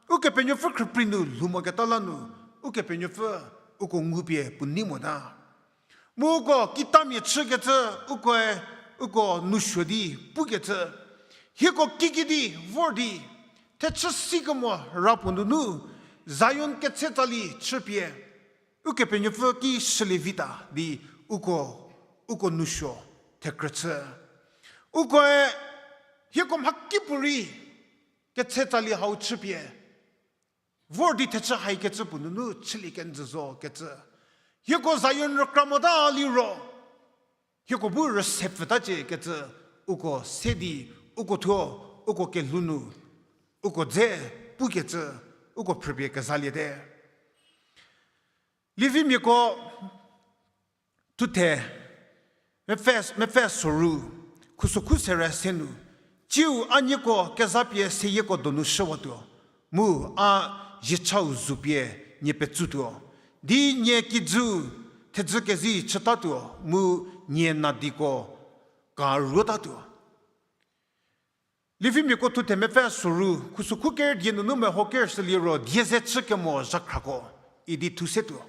Ukepenuopfü khrüprei nu lhou moketa la nu, Ukepenuopfü uko ngupie puo nei mota. Mu uko kitamia chükecü, ukoe, uko nousuo di pukecü, hieko kikidi vor di, thechü sikemo ra puo nunu, Zion ketse tsali chüpie, Ukepenuopfü ki shülie vita di uko, uko nousuo thekrü chü. Ukoe hieko mhakipuorei ketse tsali hau chüpie, vor di thechü haikecü puo nunu chülie kenjü zo kecü. Hieko Zion rükra mota liro, hieko bu rüse pfütacie kecü, uko se di, uko thuo, uko kelhou nu, uko dze pukecü, uko phrüpie kezaliete. Levimiako thuthe mepfü, mepfü soru, khusokhu sere se nu, tsiu a nieko kezapie seyieko donu shüwatuo, mu a ziechau zupie nie petsutuo, di nie kijü thedzü kezi chütatuo, mu nie nadiko ka ruotatuo. Levimiako thuthe mepfü soru, khusokhu ker die nunu meho ker süliro, die ze chü kemo zhakhrako, idi thu setuo.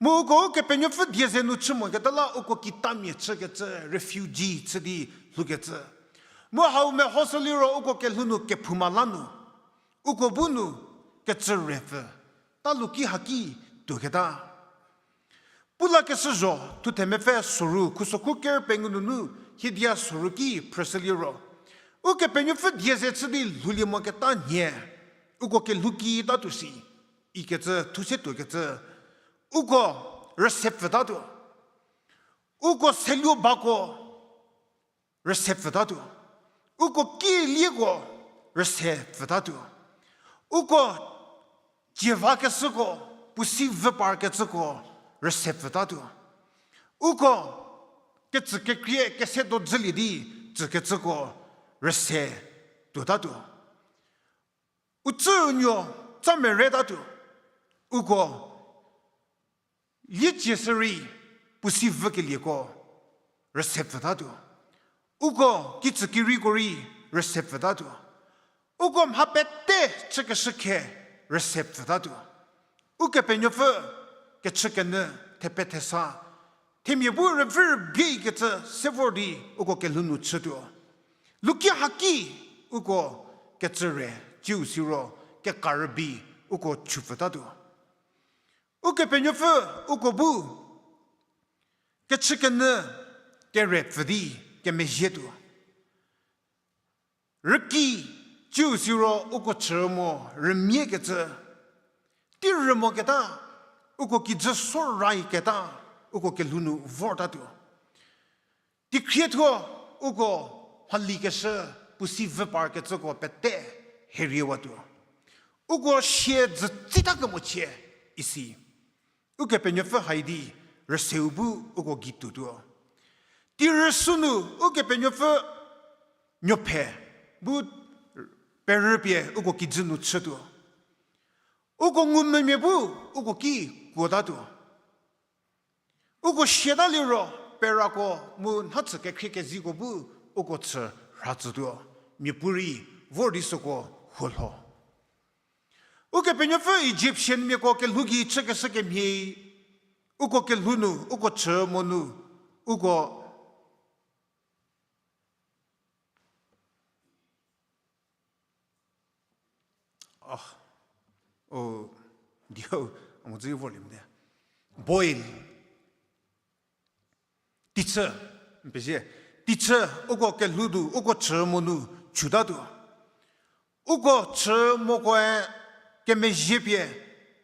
Mu uko Ukepenuopfü die ze nu chü moketa la uko kitamia chükecü, refugee chü di lhoukecü. Mu hau mehoshü liro uko kelhou nu kephouma la nu uko bu nu kecü re pfü ta luki haki tuoketa. Pu lakeshü zho, Thuthemepfü soru khusokhu ker pengou nunu hiedia soru ki phrüshü liro, Ukepenuopfü die ze chü di lhoulie moketa nhie, uko kelhou ki tatuo si, ikecü thu se tuokecü, uko rüse pfütatuo. Uko seluo bako rüse pfütatuo. Uko kilieko rüse pfütatuo. Uko cievakeshüko, puo si vü parkecüko rüse pfütatuo. Uko kecükekrie kese dodzülie di tsükecüko rüse tuotatuo. U tsünuo tsa meretatuo. Uko liecie sürei puo si vükelieko rüse pfütatuo. Uko kitsükiriko rei rüse pfütatuo. Uko mha pete chükeshü khe rüse pfütatuo. Ukepenuopfü kechükenyü, thepethesa, themia bu rüvü rübei kecü se vor di uko kelhou nu chütuo. Luki haki uko kecü re, ciu siro keka rübei uko chü pfütatuo. Ukepenuopfü uko bu kechükenyü kere pfü di kemezhietuo. Rüki, ciu siro uko chü mo rümiekecü, tei rü moketa, uko kijü sorai keta, uko kelhou nu vortatuo. Teikhriethuo uko mhalikeshü puo si vü parkecüko pete heriewatuo. Uko sie dzü tsita kemochie isi. Ukepenuopfü hai di rüseu bu uko gei tuotuo. Tei rüsü nu Ukepenuopfü nuophe bu perüpie uko kijü nu chütuo. Uko ngumvümia bu uko ki kuotatuo. Uko siata liro perako mu nha tsü kekhrie keziko bu uko chü rhatsütuo. Miapuorei vor di süko huolho. Ukepenuopfü Egyptianmiako kelhou gei chükeshü kemhie, uko kelhou nu, uko chü mo nu, uko Ah, o, dieu, a mo dzü vorlie mote. Boil. Teichü, n pezie. Teichü, uko kelhou nu, uko chü mo nu, chütatuo. Uko chü mokoe kemezhie pie,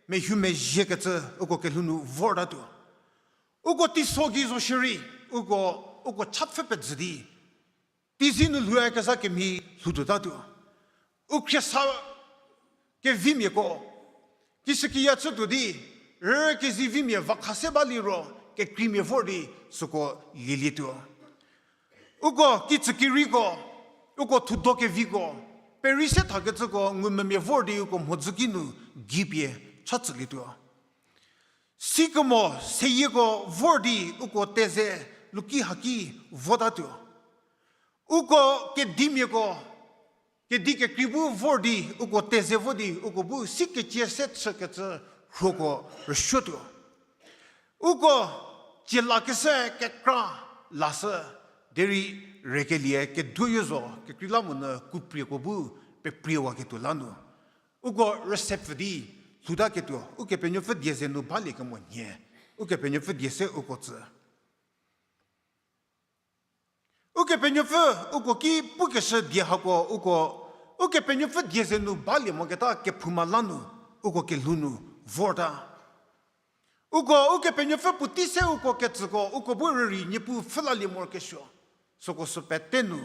mehumezhiekecü uko kelhou nu vortatuo. Uko teiso gei zo shierei, uko, uko chapfü pezhü di, teizie nu lhou kezha kemhie lhoutuotatuo. U khriesa kevimiako, kishükiya chütuo di, rükezivimia vakha se ba liro, kekreimia vor di, süko lielietuo. Uko kitsükiriko, uko thudo keviko, perei se thakecüko ngumvümia vor di uko mhodzü ki nu gei pie chatsülietuo. Sikemo seyieko vor di uko teze luki haki votatuo. Uko kedimiako, kedi kekrei bu vor di uko teze vo di uko bu sikecie se chükecü rhuoko rüsuotuo. Uko cielakeshü kekra lashü, derei rükelie keduoyo zo kekreilamonyü kuprieko bu pepriewaketuo la nu, uko rüse pfü di lhoutaketuo, Ukepenuopfü die ze nu baliekemo nhie, Ukepenuopfü die se uko tsü. Ukepenuopfü uko ki pukeshü die hako uko, Ukepenuopfü die ze nu balie moketa kephouma la nu, uko kelhou nu vorta. Uko Ukepenuopfü puotei se uko ketsüko, uko bu rürei Niepuu pfhülalie morokesuo. Süko sü pete nu,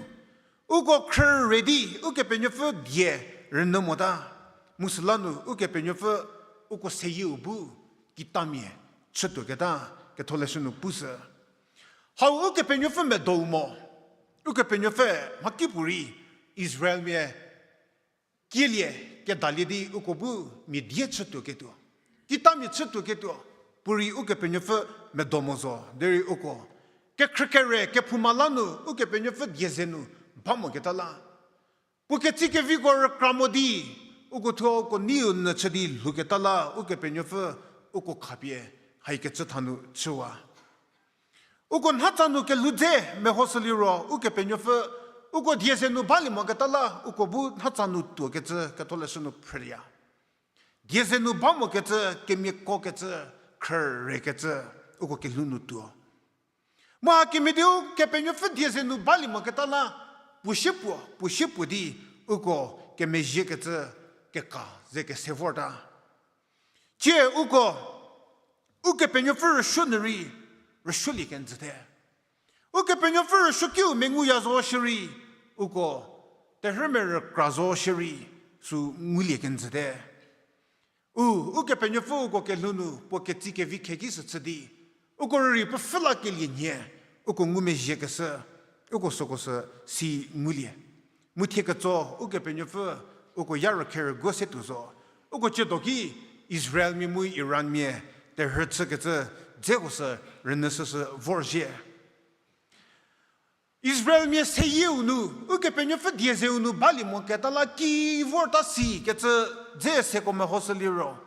uko khrüre di Ukepenuopfü die rünyü mota. Mu süla nu Ukepenuopfü uko seyieu bu kitamia chütuoketa, Ketholeshü nu pushü. Hau Ukepenuopfü medou mo, Ukepenuopfü mhakipuorei Israelmia kielie kedalie di uko bu mia die chütuoketuo, kitamia chütuoketuo, puorei Ukepenuopfü medo mo zo, derei uko kekhrükere kephouma la nu Ukepenuopfü die ze nu ba moketa la, puo ketsie keviko rükra mo di, uko thuo uko neiu nyü chü di lhouketa la, Ukepenuopfü uko khapie haikecü thanu chüwa. Uko nhatsa nu kelhou dze mehoshü liro, Ukepenuopfü, uko die ze nu balie moketa la, uko bu nhatsa nu tuokecü ketholeshü nu phrüya. Die ze nu ba mokecü, kemiakokecü, khrürekecü, uko kelhou nu tuo. Mu hakemhie di Ukepenuopfü die ze nu balie moketa la, puo sie puo, puo sie puo di, uko kemezhiekecü keka ze kese vorta. Tie uko, Ukepenuopfü rüsuo nu rei, rüsuolie kenjüte. Ukepenuopfü rüsuokiu menguya zo shierei, uko terhümerükra zo shierei, sü ngulie kenjüte. U, Ukepenuopfü uko kelhou nu puo ketsi kevi kheki sü chü di, uko rürei puo pfhü la kelie nhie, uko ngumezhiekeshü, uko süko sü si ngulie. Mu thie ketso Ukepenuopfü uko ya rükherüguo se tuo zo. Uko ciedo ki Israelmia mu Iranmia terhü chükecü dzeko sü rünyü süsü vorzhie. Israelmia seyieu nu, Ukepenuopfü die zeu nu balie moketa la ki vorta sikecü dze seko mehoshü liro,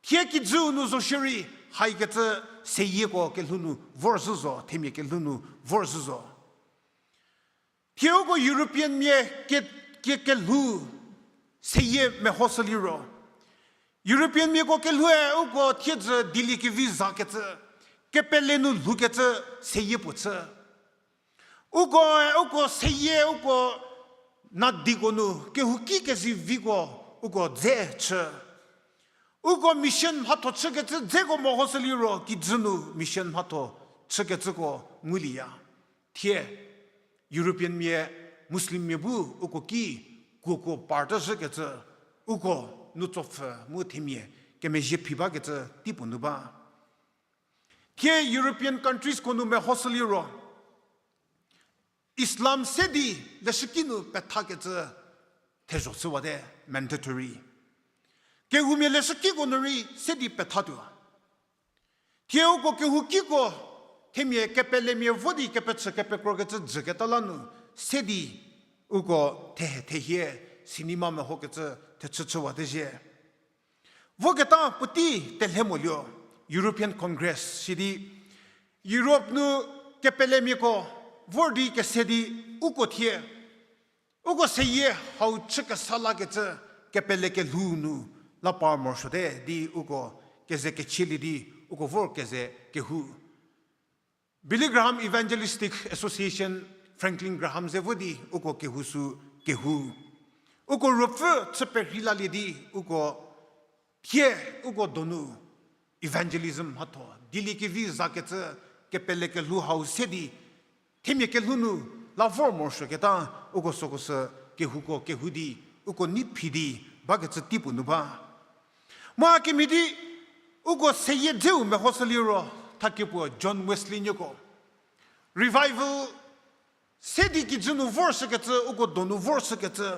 thie kijüu nu zo shierei, haikecü seyieko kelhou nu vorzhü zo, themia kelhou nu vorzhü zo. Thie uko European mia ke, ke, kelhou seyie mehoshü liro, European miako kelhoue uko thiedzü dilie kevi zakecü, kepele nu lhoukecü seyie puo chü. Ukoe uko seyie uko nadiko nu kehouki keziviko uko dze chü. Uko mission mhatho chükecü dzeko mehoshü liro kijü nu mission mhatho chükecüko ngulieya. Thie European mia, Muslim mia bu uko ki kuokuo partü zhükecü, uko nu tsopfü mu themia kemezhie phi bakecü teipuo nu ba. Thie European countries ko nu mehoshü liro, Islam se di leshüki nu pethakecü thezho chüwate, mandatory. Kehoumia leshükiko nu rei se di pethatuo. Thie uko kehoukiko, themia kepelemia vo di kepechü kepekrokecü jüketa la nu, se di uko thehe thehie, cinema mehokecü thechü chüwate zhie. Voketa puotei telhe mo lio, European Congress sidi, Europe nu kepelemiako vor di kese di uko thie, uko seyie hau chü kesa lakecü kepele kelhou nu la par morosuote di uko keze kechielie di uko vor keze kehou. Billy Graham Evangelistic Association, Franklin Graham ze vo di uko kehou sü kehou. Uko ruopfü chü perhei lalie di uko thie uko donu evangelism mhatho dilie kevi zakecü kepele kelhou hau se di themia kelhou nu la vor morosuoketa uko süko sü kehouko kehou di uko nei phi di bakecü teipuo nu ba. Mu hakemhie di uko seyie dzeu mehoshü liro, thakie puo John Wesley nieko. Revival se di kijü nu vorshükecü, uko donu vorshükecü,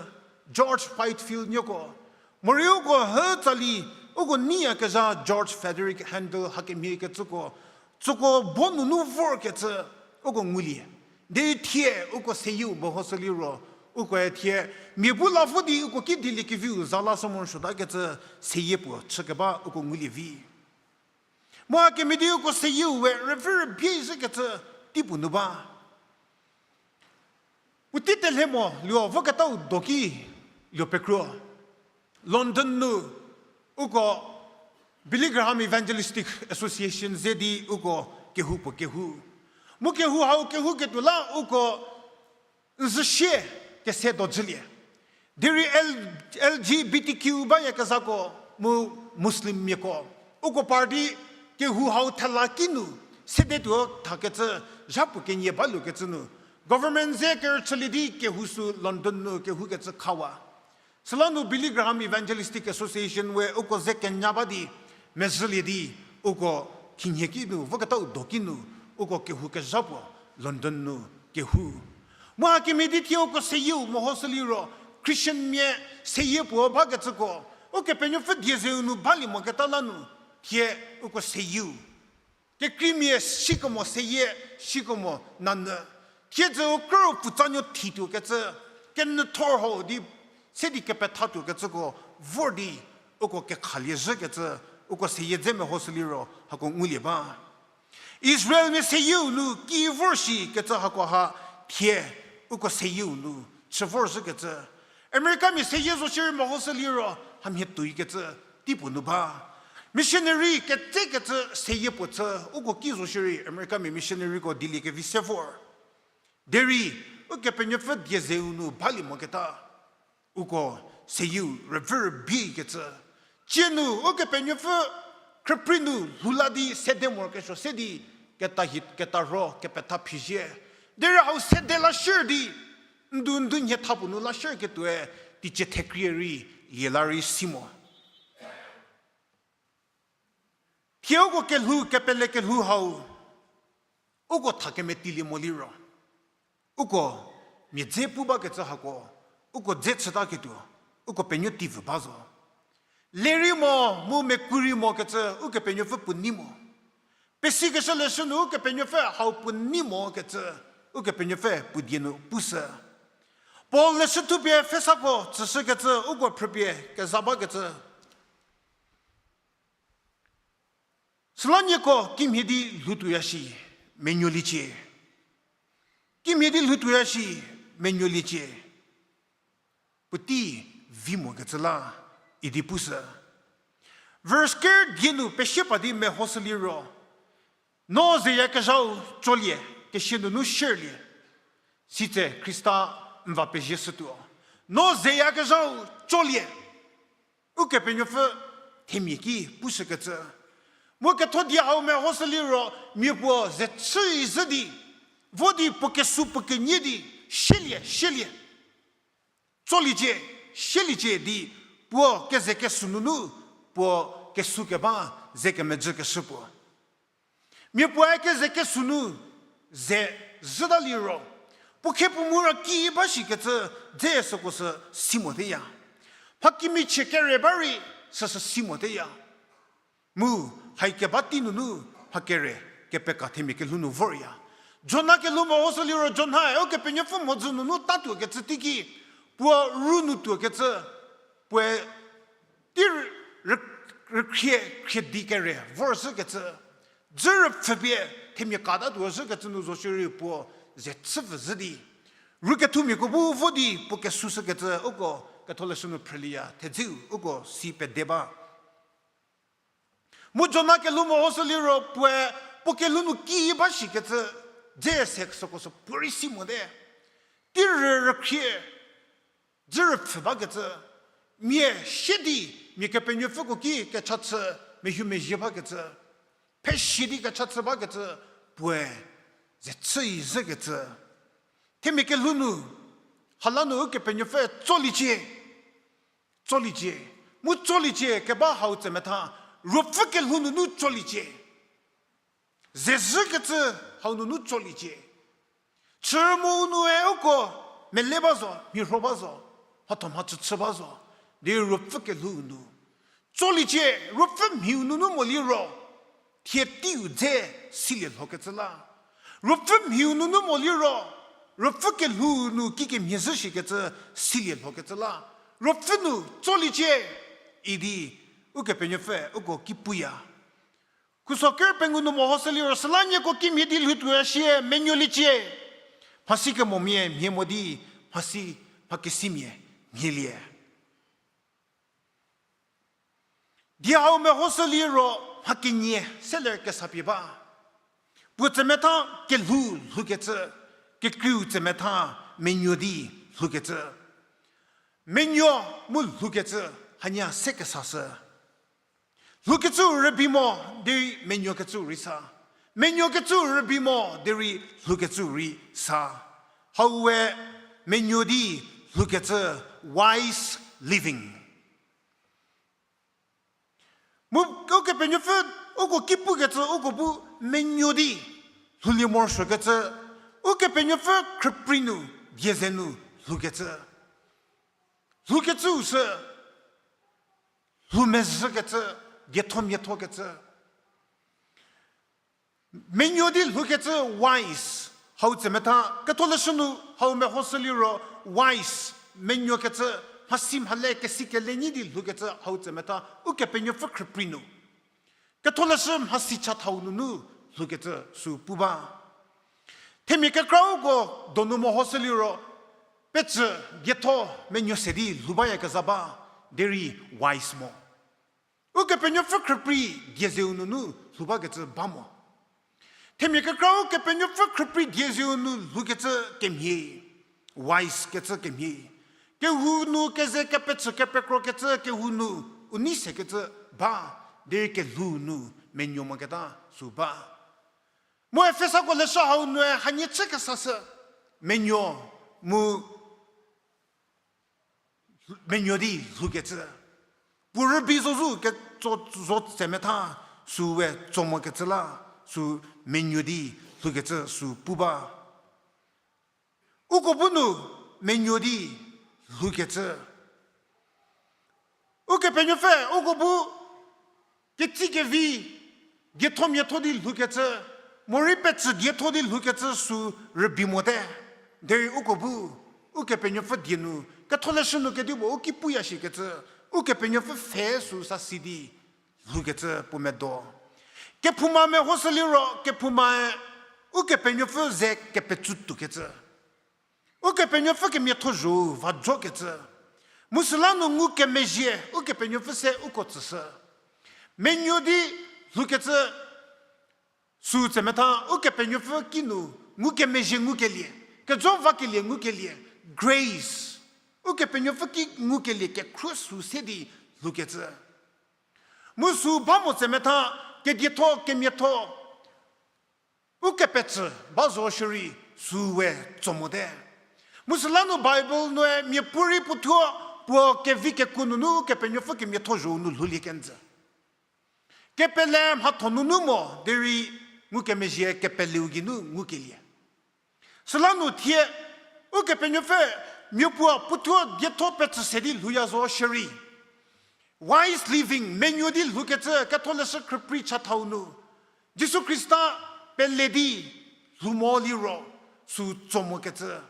George Whitefield nieko. Morei uko hü tsali, uko neiyakezha George Frederick Handel hakemhiekecüko, tsüko bo nunu vorkecü, uko ngulie. Derei thie uko seyieu mehoshü liro, ukoe thie, mia bu la vo di uko ki dilie keviu za lashü morosuotakecü seyie puo chükeba uko ngulie vi. Mu hakemhie di uko seyieu we rüvü rübie zhükecü teipuo nu ba. Puotei telhe mo lio voketau doki lio pekro. London nu uko Billy Graham Evangelistic Association ze di uko kehou puo kehou. Mu kehou hau kehouketuo la uko n zhüsie kese dojülie. Derei L-, L G B T Q bayakezhako mu Muslimmiako, uko party kehou hau thela kinu sedetuo thakecü zhapu kenie baluokecü nu, government ze kerüchülie di kehou sü London nu kehoukecü khawa. Süla nu Billy Graham Evangelistic Association we uko ze kenya ba di mezhülie di uko khinhie kinu voketau doki nu uko kehou kezha puo London nu kehou. Mu hakemhie di thie uko seyieu mehoshü liro Christianmia seyie puo bakecüko, Ukepenuopfü die zeu nu balie moketa la nu, thie uko seyieu kekreimia sikemo seyie, sikemo nanyü. Thiedzü u krü pfutsanuo thituokecü, kenyüthor ho di se di kepethatuokecüko vor di uko kekhalie zhükecü, Uko seyie dze mehoshü liro hako ngulie ba. Israelmia seyieu nu ki vor shi kecü hakoha thie uko seyieu nu chü vorshükecü. Americamia seyie zo shierei mehoshü liro hamhie tuoi kecü teipuo nu ba. Missionary ketsekecü seyie puo chü uko ki zo shierei Americamia missionaryko dieliekevi se vor. Derei Ukepenuopfü die zeu nu balie moketa uko seyieu rüvü rübei kecü. Cie nu Ukepenuopfü khrüprei nu lhou la di sede morokesuo se di keta hi, keta rho kepetha phizhie. Derei hau sede lashü di ndu ndu nhie tha puo nu lashüketuoe teicie thekrie rei lie la rei si mo. Thie uko kelhou, kepele kelhou hau, uko tha kemetilie mo liro, uko mia dze pu bakecü hako, uko dze chütaketuo, uko penuo teivü ba zo. Lerei mo, mu mekuo rei mokecü, Ukepenuopfü puo nei mo. Pesikeshü leshü nu Ukepenuopfü hau puo nei mokecü, Ukepenuopfü puo die nu pushü. Paul leshü thupie Efesako tsüshükecü, uko phrüpie keza bakecü. Süla nieko kimhie di lhoutuoya shi, menuoliecie. Kimhie di lhoutuoya shi, menuoliecie. Puotei vi mokecü la idi pushü. Verse ker die nu pesie pa di mehoshü liro, no zeyakezhau tsolie, kesia nunu shierlie. Sitse Khrista n va pezie shütuo. No zeyakezhau tsolie. Ukepenuopfü themia ki pushükecü. Mu ketho die hau mehoshü liro mia puo ze chü zhü di, vo di puo kesu puo kenie di, shielie, shielie. Tsoliecie, sieliecie di, puo keze kesu nunu, puo kesu keba, ze kemejü keshü puo. Mia puoe keze kesu nu ze zhüta liro, puo khe puo mu ra ki ba shikecü dze süko sü si moteya. Mha kimichie kere ba rei süsü si moteya. Mu, hai keba tei nunu mha kere kepeka themia kelhou nu vorya. Jona kelhou mehoshü liro Jonae Ukepenuopfü mhodzü nunu tatuokecü teiki, puo ru nu tuokecü, puoe tei rü-, rü-, rükhrie khriedi kere vorzhükecü, dzü rüpfhüpie themia katatuo zhükecü nu zo shierei puo ze chüpfü zhü di, rukethumiako bu vo di puo kesushükecü uko ketholeshü nu phrülieya, thedzeu uko si pede ba. Mu Jona kelhou mehoshü liro puoe puo kelhou nu ki ba shikecü dze se süko sü puorei si mote. Tei rü rükhrie, dzü rüpfhü bakecü, mia sie di, mia Kepenuopfüko ki kecha chü, mehumezhie bakecü, phesie di kecha chü bakecü, puoe ze chüi zhükecü. Themia kelhou nu, hala nu Ukepenuopfü tsoliecie, tsoliecie, mu tsoliecie keba hau tsemetha, ruopfü kelhou nunu tsoliecie. Ze zhükecü hau nunu tsoliecie. Chü mu u nue uko mele ba zo, mhirho ba zo, mhatho mhachüchü ba zo, di ruopfü kelhou nu tsoliecie, ruopfü mhiu nunu mo liro, thie teiu dze silie lhokecü la. Ruopfü mhiu nunu mo liro, ruopfü kelhou nu kikemhie zhü shikecü silie lhokecü la. Ruopfü nu tsoliecie, idi Ukepenuopfü uko ki puya. Khuso ker pengou nu mehoshü liro süla nieko kimhie di lhoutuoya shie menuoliecie. Mhasi kemomia mhie mo di, mhasi mhakesimia mhielie. Die hau mehoshü liro mha kenie seler kesapie ba. Puo tsemetha kelhou lhoukecü, kekreiu tsemetha menuo di lhoukecü. Menuo mu lhoukecü hanie se kesashü. Lhoukecüu rübei mo derei menuokecüu rei sa. Menuokecüu rübei mo derei lhoukecüu rei sa. Hau we menuo di lhoukecü wise living. Mu Ukepenuopfü uko ki pukecü uko bu menuo di lhoulie morosuokecü, Ukepenuopfü khrüprei nu, die ze nu lhoukecü. Lhoukecüu sü lhou mezhükecü, dietho miathokecü. Menuo di lhoukecü wise, hau tsemetha, ketholeshü nu hau mehoshü liro wise, menuokecü, mhasi mhale kesi kele nyi di lhoukecü hau tsemetha, Ukepenuopfü khrüprei nu. Ketholeshü mhasi chathau nunu lhoukecü sü pu ba. Themia kekrauko donu mehoshü liro, petsü dietho menuo se di lhou bayakezha ba, derei wise mo. Ukepenuopfü khrüprei die zeu nunu lhou bakecü ba mo. Themia kekrau Ukepenuopfü khrüprei die zeu nu lhoukecü kemhie, wise kecü kemhie. Kehou nu keze kepetsü kepekrokecü kehou nu u nei sekecü ba, derei kelhou nu menuo moketa sü ba. Mu Efesako leshü hau nue hanie chü kesashü, menuo mu menuo di lhoukecü. Puo rübei zo zu ketso zo tsemetha, süe tso mokecü la, sü menuo di lhoukecü sü pu ba. Uko bu nu menuo di lhoukecü. Ukepenuopfü uko bu ketsi kevi dietho miatho di lhoukecü, morei petsü dietho di lhoukecü sü rübei mote. Derei uko bu Ukepenuopfü die nu, ketholeshü nu kedipuo u ki puya shikecü, Ukepenuopfü pfhe sü sa si di lhoukecü puo medo. Kephouma mehoshü liro, kephoumae Ukepenuopfü ze kepetsü tuokecü, Ukepenuopfü kemiatho zho-u va jokecü. Mu süla nu ngukemezhie Ukepenuopfü se uko tsüshü. Menuo di lhoukecü sü tsemetha Ukepenuopfü ki nu ngukemezhie ngukelie, kejo vakelie ngukelie, grace. Ukepenuopfü ki ngukelie kekhruo sü se di lhoukecü. Mu sü ba mo tsemetha, kedietho kemiatho ukepetsü ba zo shierei süe tso mote. Mu süla nu Bible nue miapuorei puothuo puo kevi kekuo nunu Ukepenuopfü kemiatho zho-u nu lhoulie kenjü. Kepele mhatho nunu mo derei ngukemezhie kepeleu geinu ngukelie. Süla nu thie Ukepenuopfü miapuo puothuo dietho petsü se di lhouya zo shierei, wise living, menuo di lhoukecü ketholeshü khrüprei chathau nu, Jisu Khrista pele di lhou mo liro sü tso mokecü.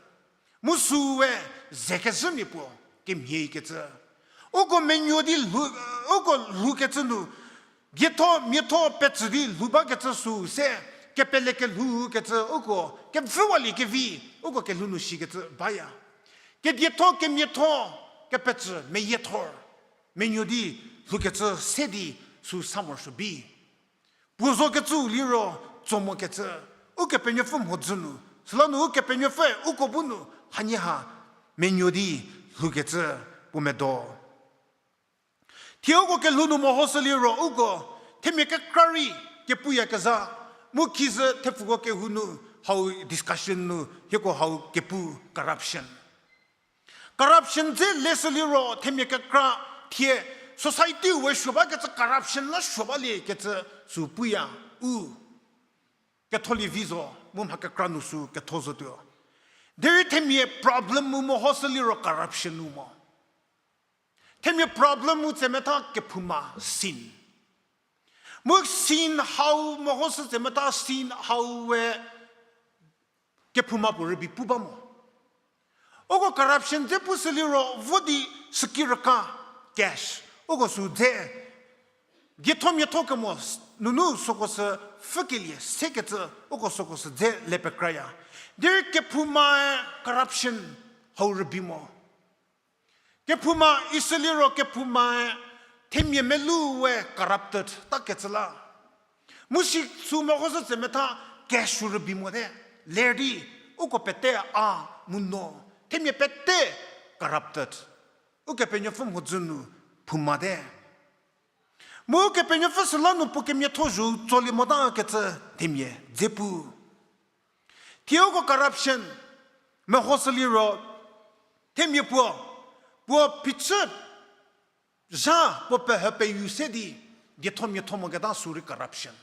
Mu süe ze kezhümia puo kemhiekecü. Uko menuo di lhou, uko lhoukecü nu, dietho miatho petsü di lhou bakecü sü se, kepele kelhoukecü uko kevüwalie kevi, uko kelhou nu shikecü baya. Kedietho kemiatho kepetsü meyiethor, menuo di lhoukecü se di sü sa morosuo bi. Puo zokecüu liro tso mokecü, Ukepenuopfü mhodzü nu, süla nu Ukepenuopfüe uko bu nu hanie ha menuo di lhoukecü puo medo. Thie uko kelhou nu mehoshü liro uko themia kekra rei kepuyakezha, mu kizü thepfuko kehou nu hau discussion nu hieko hau kepu corruption. Corruption dze leshü liro themia kekra thie society we suo bakecü corruption la suo baliekecü sü puya u. Ketholie vi zo, mu mha kekra nu sü ketho zotuo. Derei themia problem mu mehoshü liro corruption nu mo. Themia problem mu tsemetha kephouma sin. Mu sin hau mehoshü tsemetha sin hau we kephouma puo rübei pu ba mo. Uko corruption dze pushü liro vo di süki rüka cash uko sü dze dietho miatho kemo s-, nunu süko sü pfhükelie sekecü uko süko sü dze le pekraya. Derei kephoumae corruption hau rübei mo. Kephouma isü liro kephoumae themia melou we corrupted takecü la. Mu si sü mehoshü tsemetha cash sü rübei mote. Ler di uko pete a mu no, themia pete corrupted. Ukepenuopfü mhodzü nu phoumate. Mu Ukepenuopfü süla nu puo kemiatho zho-u tsolie motakecü themia dze pu. Thie uko corruption mehoshü liro themia puo, puo phichü zha puo pehü peyu se di dietho miatho moketa sü rei corruption.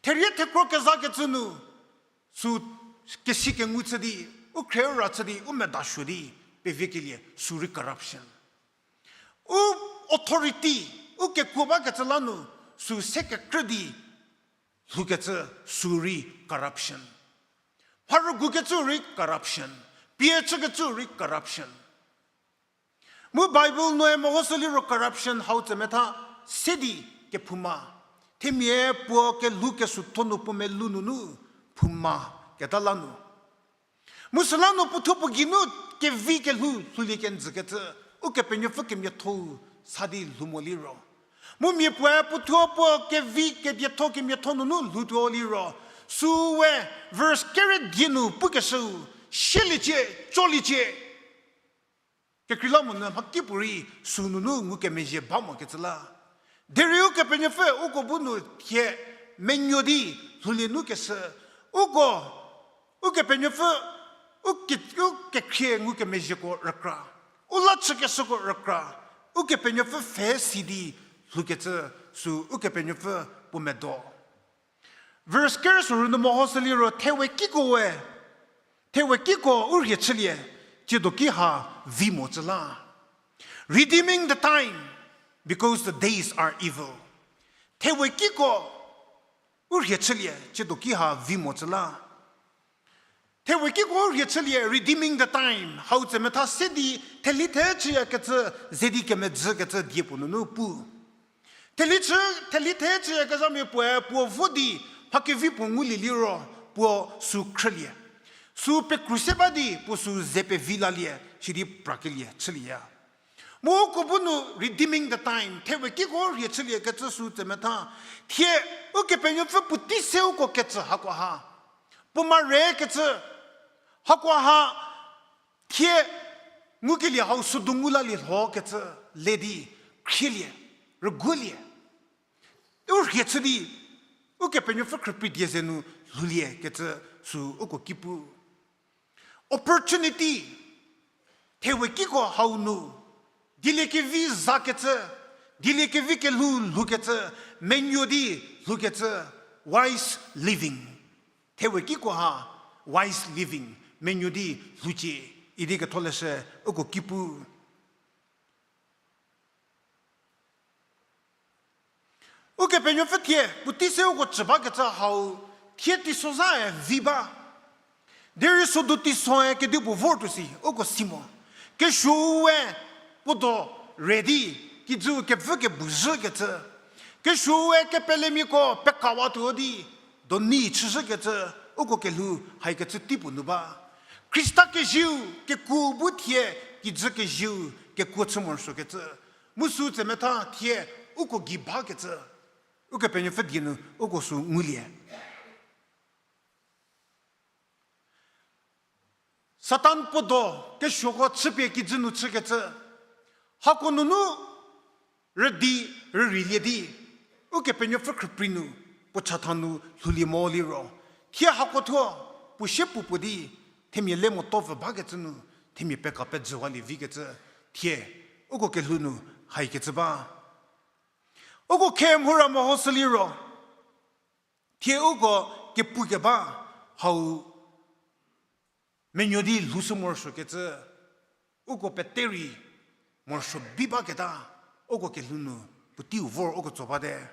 Therie thekro kezakecü nu sü kesi kengu chü di, u khre u ra chü di, u medasuo di peviekelie sü rei corruption. U authority, u kekuo bakecü la nu sü se kekrü di lhoukecü sü rei corruption. Mharügukecü rei corruption. Pie chükecü rei corruption. Mu Bible noe mehoshü liro corruption hau tsemetha se di kephouma. Themia puo kelhou kesutho nu puo melou nunu phouma keta la nu. Mu süla nu puothuo puo geinu kevi kelhou lhoulie kenjükecü, Ukepenuopfü kemiatho-u sa di lhou mo liro. Mu mia puoe puothuo puo kevi kedietho kemiatho nunu lhoutuo liro. Süu we verse kerüdie nu pukeshüu, sieliecie, coliecie. Kekreilamonyü mhakipuorei sü nunu ngukemezhie ba mokecü la. Derei Ukepenuopfü uko bu nu thie menuo di lhoulie nu keshü. Uko, Ukepenuopfü, u ke-, u kekhrie ngukemezhieko rükra. U la chükeshüko rükra. Ukepenuopfü pfhe si di lhoukecü sü Ukepenuopfü puo medo. Verse kerü soru nu mehoshü liro thewe kiko we, thewe kiko u rhie chülie, tsiedo ki ha vi mo tsü la. Redeeming the time, because the days are evil. Thewe kiko u rhie chülie, tsiedo ki ha vi mo tsü la. Thewe kiko u rhie chülie, redeeming the time, hau tsemetha se di, theli the chüyakecü, ze di kemedzükecü die puo nunu pu. Theli chü, theli the chüyakezhamia puoe puo vo di, mha kevi puo ngulie liro, puo sü khrülie. Sü pekru se ba di, puo sü ze pevi lalie, sidi prakelie chülieya. Mu uko bu nu redeeming the time, thewe kiko rhie chüliekecü sü tsemetha. Thie, Ukepenuopfü puotei se uko ketsü hakoha. Puo ma rekecü hakoha. Thie, ngukelie hau südu ngu lalie lhokecü, le di, khrielie, rüguolie. U rhie chü di, Ukepenuopfü khrüprei die ze nu lhouliekecü sü uko ki pu. Opportunity, thewe kiko hau nu, dieliekevi zakecü, dieliekevi kelhou lhoukecü, menuo di lhoukecü, wise living. Thewe kiko ha, wise living, menuo di lhoucie, idi ketholeshü uko ki pu. Ukepenuopfü thie, puotei se uko chü bakecü hau, thie teisozhae vi ba. Derei sodu teisoe kedipuo vor tuo si, uko si mo. Kesuoe, puo do re di, kijü kevü kebu zhükecü. Kesuoe kepelemiako pekawatuo di, doni chüzhükecü, uko kelhou haikecü teipuo nu ba. Khrista kezieu, kekuo bu thie, kijü kezieu, kekuo chü morosuokecü. Mu sü tsemetha thie, uko gei bakecü. Ukepenuopfü die nu, uko sü ngulie. Satan puo do kesuoko chüpie kijü nu chükecü. Hako nunu rüdi rüreilie di. Ukepenuopfü khrüprei nu, puo chatha nu lhoulie mo liro. Thie hako thuo, puo sie puo puo di, themia le moto pfü bakecü nu, themia peka pejüwalie vikecü, thie, uko kelhou nu, haikecü ba. Uko khe mhura mehoshü liro. Thie uko kepukeba hau menuo di lhoushü morosuokecü, uko pete rei morosuo bi baketa, uko kelhou nu puoteiu vor uko tso bate.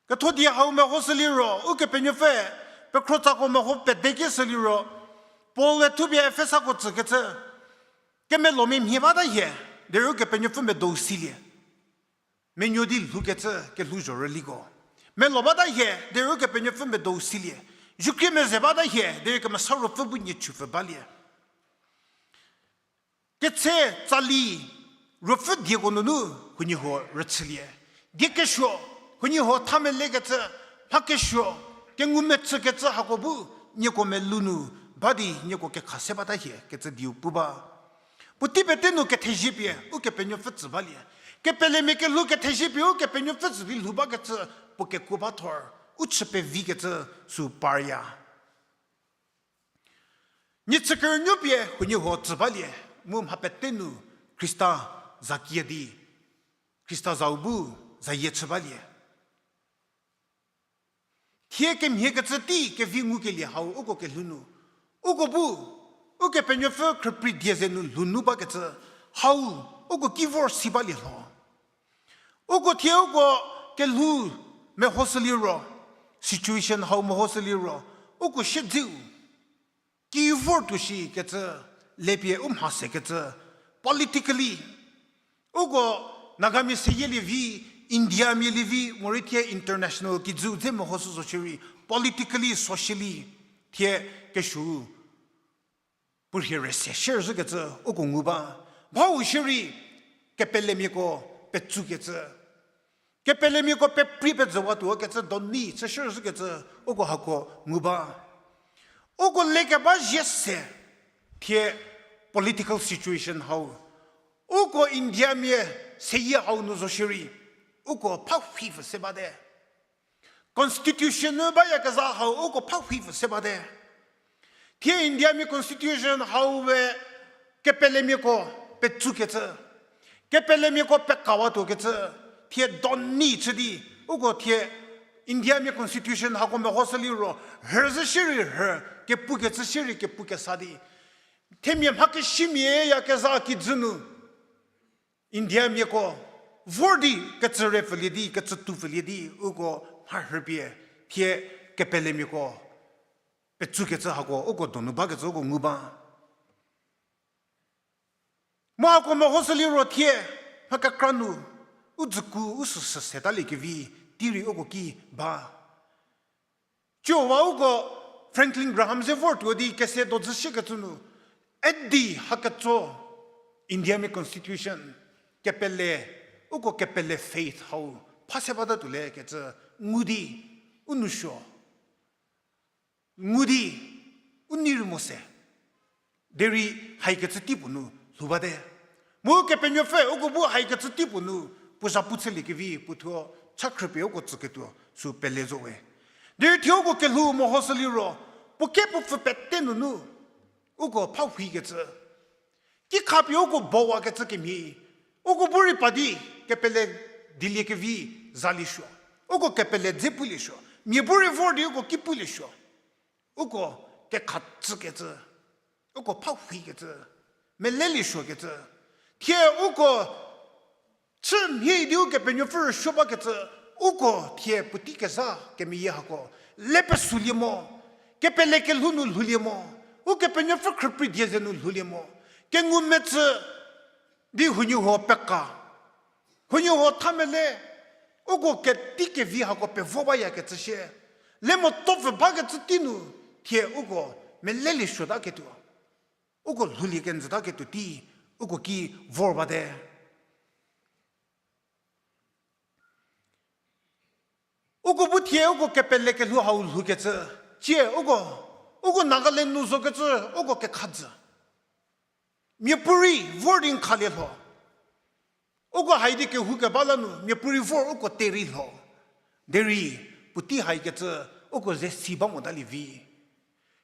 Ketho die hau mehoshü liro, Ukepenuopfü, pekhrotsako meho pedekeshü liro, Paul-e thupie Efesako tsükecü, kemelomia mhie bata hie, derei Ukepenuopfü medou silie. Menuo di lhoukecü kelhouzho rüliko. Melo bata hie, derei Ukepenuopfü medou silie. Zukrie meze bata hie, derei Kemesa Ruopfü bu nie chüpfü balie. Ketse tsali Ruopfü dieko nunu huoniehuo rüchülie. Die kesuo, huoniehuo tha melekecü, mha kesuo, kengumecükecü hako bu, nieko melou nu, ba di nieko kekha se bata hie, kecü dieu pu ba. Puotei pete nu kethezie pie, Ukepenuopfü tsü balie. Kepelemia kelhou kethezie pie, Ukepenuopfü tsü di lhou bakecü, puo kekuo ba thor, u chü pevikecü, sü parya. Niechükerünuo pie huoniehuo tsü balie, mu mha pete nu Khrista zakie di, Khrista zau bu zayie chü balie. Thie kemhiekecü tei kevi ngukelie hau uko kelhou nu. Uko bu, Ukepenuopfü khrüprei die ze nu lhou nu bakecü, hau, uko ki vor si balie lho. Uko thie uko kelhou mehoshü liro, situation hau mehoshü liro, uko siedzeu. Ki vor tuo shikecü, lepie u mha sekecü, politically, uko Nagamia seyielie vi, Indiamia lievi morei thie international kijü dze mehoshü zo shierei, politically, socially, thie kesuou puo rhie rese shierüzhükecü uko ngu ba. Bau shierei kepelemiako petsukecü, kepelemiako pepri pejüwatuo kecü doni chü shierüzhükecü uko hako ngu ba. Uko lekeba zie se, thie political situation hau, uko Indiamia seyie hau nu zo shierei, uko phahipfü se bate. Constitution nu bayakezha hau uko phahipfü se bate. Thie Indiamia constitution hau we kepelemiako petsukecü, kepelemiako pekawatuokecü, thie doni chü di, uko thie Indiamia constitution hako mehoshü liro, rhüzhü shierei rhü, kepukecü shierei kepu kesa di, themia mhakesimia yakezha kijü nu Indiamiako vor di kecü re pfülie di, kecü tu pfülie di, uko mharhüpie, thie kepelemiako petsukecü hako uko donu bakecü uko ngu ba. Mu hako mehoshü liro thie, mha kekra nu, u dzüku u süsü setalie kevi, tei rei uko ki ba. Ciowa uko Franklin Graham ze vortuo di kese dodzü shiekecü nu, edi haketso Indiamia constitution, kepele, uko kepele faith hau, pha se batatuo le kecü ngu di, u nou suo ngu di, u nei rei mo se. Derei haikecü tei puo nu lhou bate. Mu Kepenuopfü uko bu haikecü tei puo nu puo zhapu chülie kevi puo thuo cha khrüpie uko tsüketuo sü pele zo we. Derei thie uko kelhou mehoshü liro, puo kepuo pfü pete nunu uko phahikecü, kikhapie uko bowakecü kemhie, uko bu rei pa di kepele dilie kevi zalie suo, uko kepele dze pulie suo, mia bu rei vor di uko ki pulie suo, uko kekha tsükecü, uko phahikecü, melelie suokecü, thie uko chü mhie di Ukepenuopfü rüsuo bakecü, uko thie puotei kezha kemeyie hako le pesulie mo, kepele kelhou nu lhoulie mo, Ukepenuopfü khrüprei die ze nu lhoulie mo, kengumetsü di huoniehuo peka, huoniehuo tha mele, uko ketei kevi hako pevo bayakecü shie, le motopfü bakecü tei nu, thie uko melelie suotaketuo, uko lhoulie kenjütaketuo tei, uko ki vor bate. Uko bu thie uko kepele kelhou hau lhoukecü, cie uko, uko Nagaland nu zokecü, uko kekhadzü. Miapuorei vor di n khalie lho. Uko haidi kehoukeba la nu miapuorei vor uko terei lho. Derei puotei haikecü uko ze si ba motalie vi.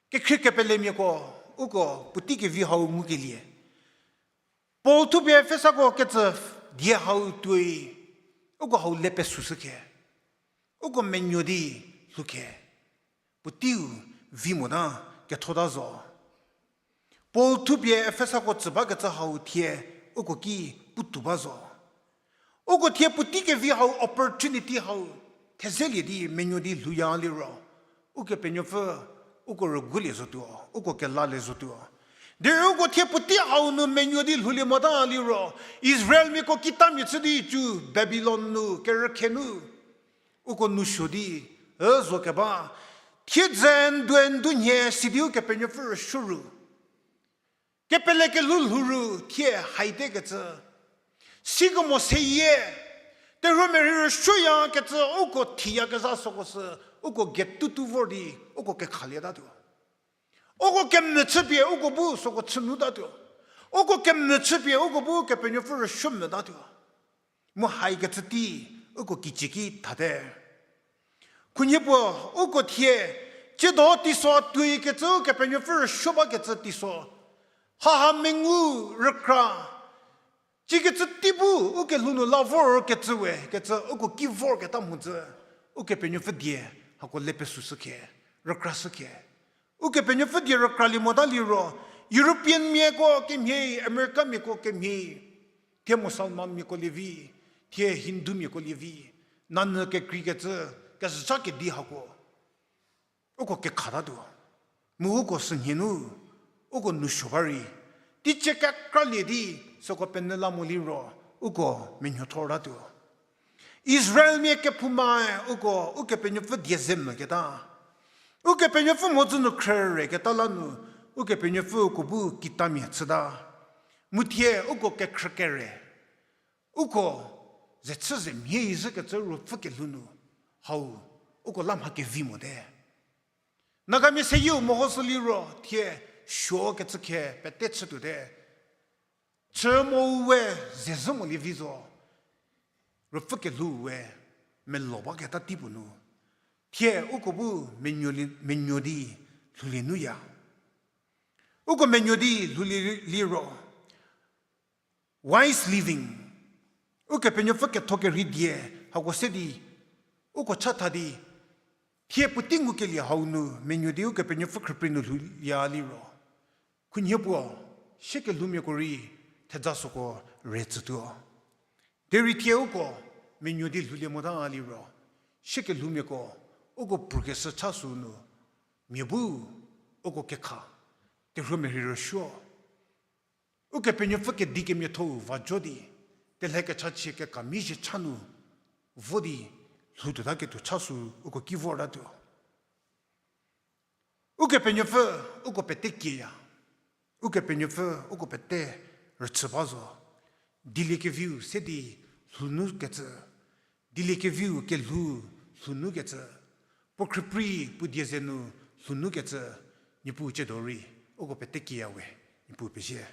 Kekhrie kepelemiako uko puotei kevi hau ngukelie, Paul thupie Efesako kecü die hau tuoi, uko hau le pesushükhe, uko menuo di lhoukhe, puoteiu vi mota kethota zo. Paul thupie Efesako tsü bakecü hau thie uko ki putuo ba zo. Uko thie puotei kevi hau opportunity hau thezelie di menuo di lhouya liro, Ukepenuopfü uko rüguolie zotuo, uko kelalie zotuo. Derei uko thie puotei hau nu menuo di lhoulie mota liro, Israelmiako kitamia chü di cü Babilon nu kerükhe nu uko nou suo di, e zo keba, thiedzü ndue ndu nhie sidi Ukepenuopfü rüsuo ru, kepele kelhou lhou ru thie haite kecü, sikemo seyie, terhuomia rei rüsuoyakecü uko thiyakezha süko sü, uko getutu vor di, uko kekhalietatuo. Uko kemvü chüpie uko bu süko chünutatuo. Uko kemvü chüpie uko bu Kepenuopfü rüsuo mvütatuo. Mu haikecü tei, uko kicie ki thate. Khunhie puo, uko thie, tsiedo teiso tuoi kecü Ukepenuopfü rüsuo bakecü teiso, haha mengu rükra, cikecü tei bu ukelhou nu la vorkecü we kecü uko ki vorketa mhodzü, Ukepenuopfü die hako le pesushükhe, rükrashükhe. Ukepenuopfü die rükralie mota liro, European miako kemhie, America miako kemhie, thie Musalman miako lievi, thie Hindu miako lievi, nanyü kekreikecü, kezha kedi hako uko kekhatatuo. Mu uko sünhie nu, uko nou suo ba rei, teicie kekralie di süko penyü la mo liro, uko menuothortatuo. Israelmia kephoumae uko Ukepenuopfü die ze mvüketa, Ukepenuopfü mhodzü nu khrüreketa la nu, Ukepenuopfü uko bu kitamia chüta. Mu thie uko kekhrükere, uko ze chü ze mhie izhükecü ruopfü kelhou nu, hau, uko la mha kevi mote. Nagamia seyieu mehoshü liro thie suokecü khe pete chütuote. Chü mo we ze zhü molie vi zo. Ruopfü kelhou we melo baketa tei puo nu, thie uko bu menuo di lhoulie nuya. Uko menuo di lhoulie liro, wise living, Ukepenuopfü ketho kerhei die, hako se di, uko chatha di, thie puotei ngukelie hau nu menuo di Ukepenuopfü khrüprei nu lhouya liro, khunhie puo, sie kelhoumiako rei thejasüko re tsütuo. Derei thie uko menuo di lhoulie mota liro, sie kelhoumiako uko prukeshü cha sü nu, mia bu uko kekha, terhuomia rei rüsuo. Ukepenuopfü kedi kemiathou va jo di, telhe kechachie keka mizhie cha nu vo di lhoutuota ketuo cha sü uko ki vortatuo. Ukepenuopfü uko pete kieya. Ukepenuopfü uko pete rüchü ba zo. Dieliekeviu se di lhounukecü, dieliekeviu kelhou lhounukecü, puo khrüprei puo die ze nu lhounukecü, Niepuu tsiedo rei uko pete kieya we. Niepuu pezie.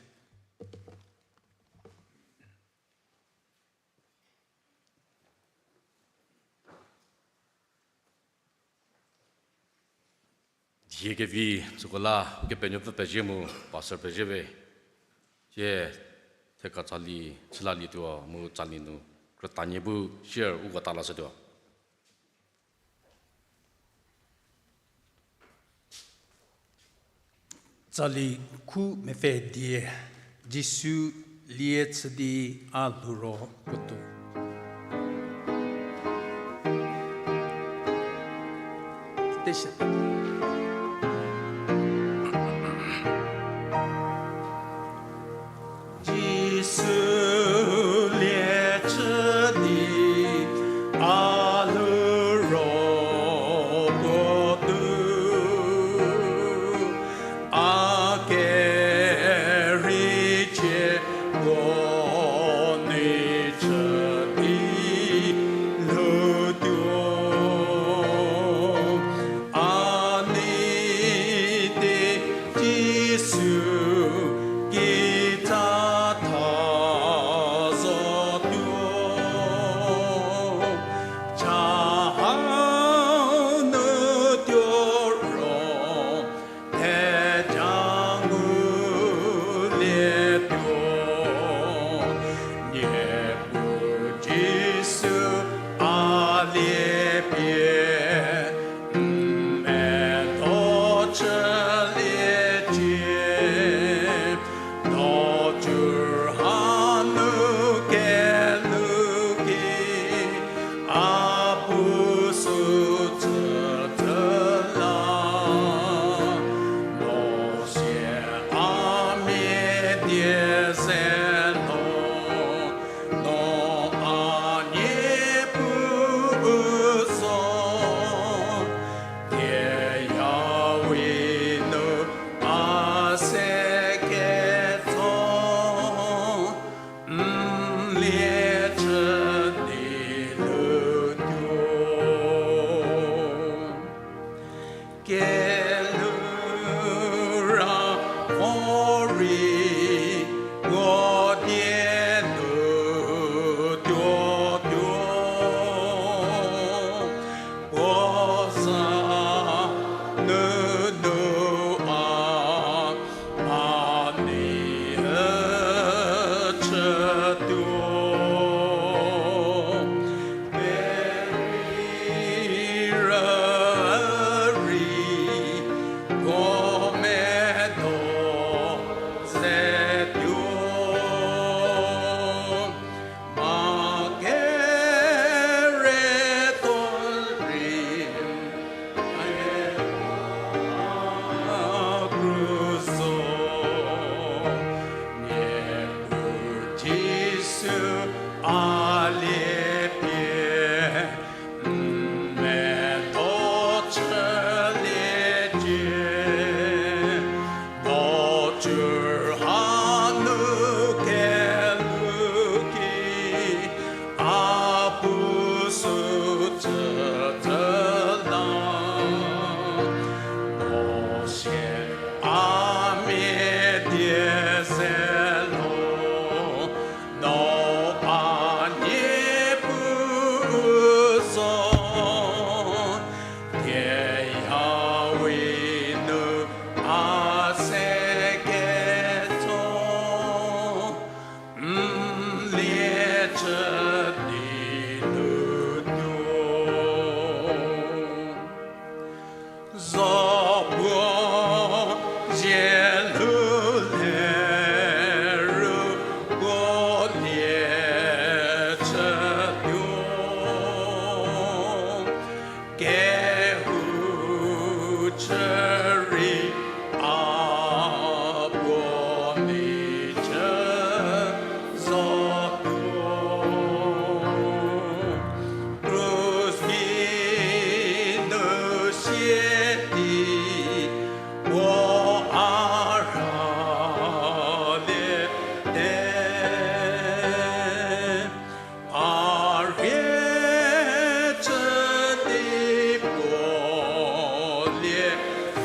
Diekevi süko la Ukepenuopfü pezie mu pastor pezie we. Thie theka tsali chülalietuo mu tsali nu krütanie bu share uko ta lashütuo. Tsali khu mepfü die, Jisu lie chü di a lhou ro puotou. Jisu lie chü di a lhou ro puotou, a keriecieko nei chü di lhoutuo, a nei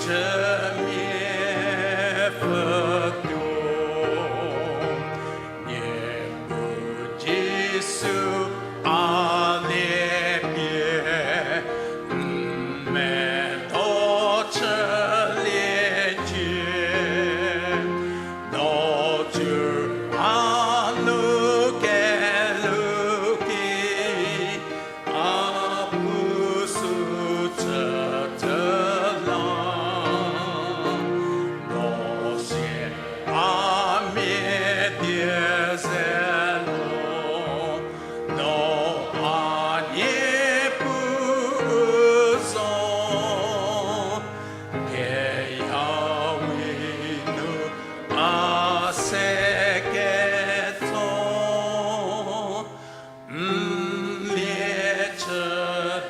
Chümia pfhütuo, Niepuu Jisu a lie pie, n medo chüliecie, no cü a nu keluki, a pu sü chütü la, no sie a mia die ze lo, no a Niepuu zo, keyawi nu a se ketso, n lie chü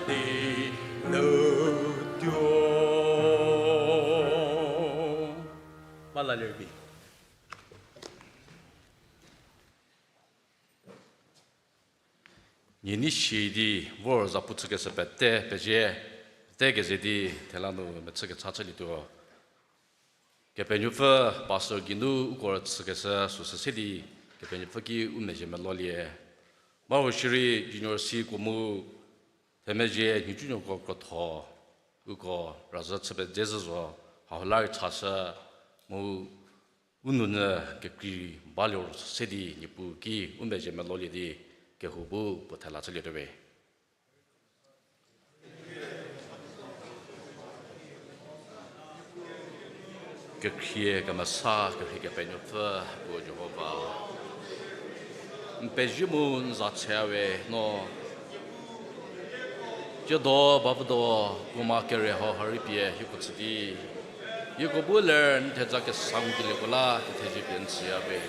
di nu tuo. Ba la lerbi. Nie nei shi di vor zapu chükeshü pete pezie, pete keze di thela nu mechü kecha chülietuo. Kepenuopfü Pastor geinu uko rüchükeshü süsü se di Kepenuopfü ki u mezhie melolie. Ba huo shierei Junior C ko mu themezhie nhicunuoko krotho uko razhü chü pezezhü zo, hau la rei chashü mu u nounyü kekrei baliro se di Niepuu ki u mezhie melolie di kehou bu puo thela chülietuo we. Kekhrie kemesa kerhei Kepenuopfü puo Jihova, n pezie mu n za chaya we no. Tsiedo bavüdo puoma kere hau ha rei pie hieko tsü di, hieko bu ler n theja kesa ngukelieko la kethezie pie n tsüya we.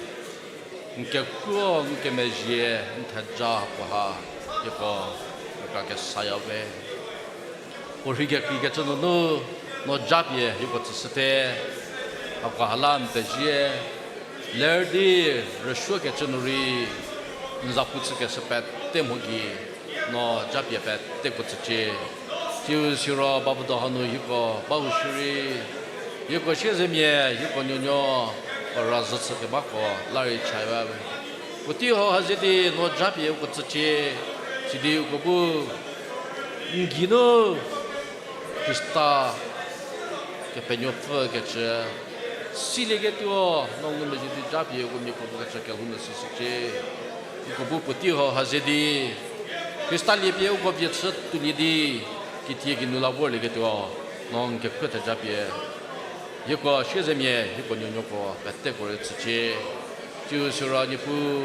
N kekuo n kemezhie n theja puo ha hieko rükra kesaya we. Puo rhei kekreikecü nunu no japie hieko tsüshüte. Hakoha la n pezie, ler di rüsuokecü nu rei n zapu chükeshü pete mho gei no japie peteko tsücie. Tsiu siro bavüdo hanu hieko ba huo shierei, hieko siezemia hieko nuonuo, u razhü chü kebako la rei chaya we. Puotei hau ha ze di no japie uko tsücie, sidi uko bu n geinu Khrista Kepenuopfü kecü silieketuo no ngumezhie di japie uko miapuo kecü kelhou nu süshücie. Uko bu puotei hau ha ze di Khrista liepie uko vie chü tuolie di, kitie geinu la vorlieketuo no n kekhrie thejapie hieko siezemia hieko nuonuoko peteko rei tsücie. Tsiu siro Niepuu,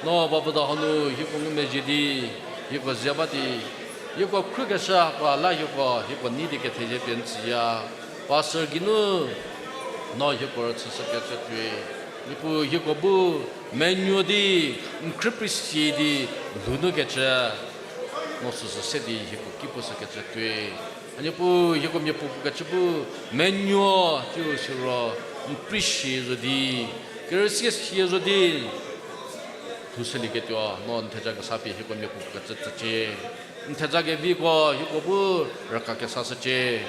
no bavüdo hanu hieko ngumezhie di, hieko ze ba di, hieko khrükeshü hakoha la hieko, hieko nei di kethezie pie n tsüya. Pastor geinu no hieko rüchüshükecü tuoi, Niepuu hieko bu menuo di, n khrüprei si di, lhounukecü no süsü se di hieko ki pushükecü tuoi. A Niepuu hieko miapuo puo kecü bu menuo tsiu siro n prei si zo di, kerüsie si zo di lhoushülieketuo no n theja kesa pie hieko miapuo puo kecü tsücie. N theja keviko hieko bu rükra kesashücie.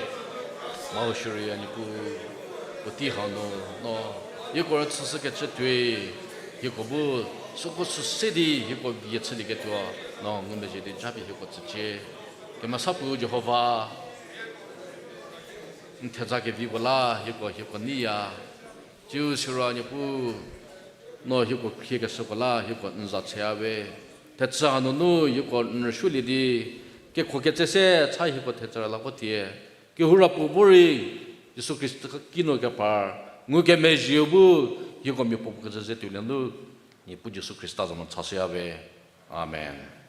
Mhau shierei a Niepuu, puotei hau nu no hieko rüchüshükecü tuoi, hieko bu süko süse di hieko vie chülieketuo no ngumezhie di japie hieko tsücie. Kemesa Puo Jihova, n theja keviko la hieko hieko neiya. Tsiu siro a Niepuu, no hieko khriekeshüko la hieko n za chaya we. Thechü hanunu hieko n rüsuolie di, kekho ketse se cha hieko thechü la vo tie, kehou ra puo bu rei Jisu Khrista ki nu kepar ngukemezhieu bu hieko miapuo puo kecü ze tuolie nu, Niepuu Jisu Khrista za nu chashüya we. Amen.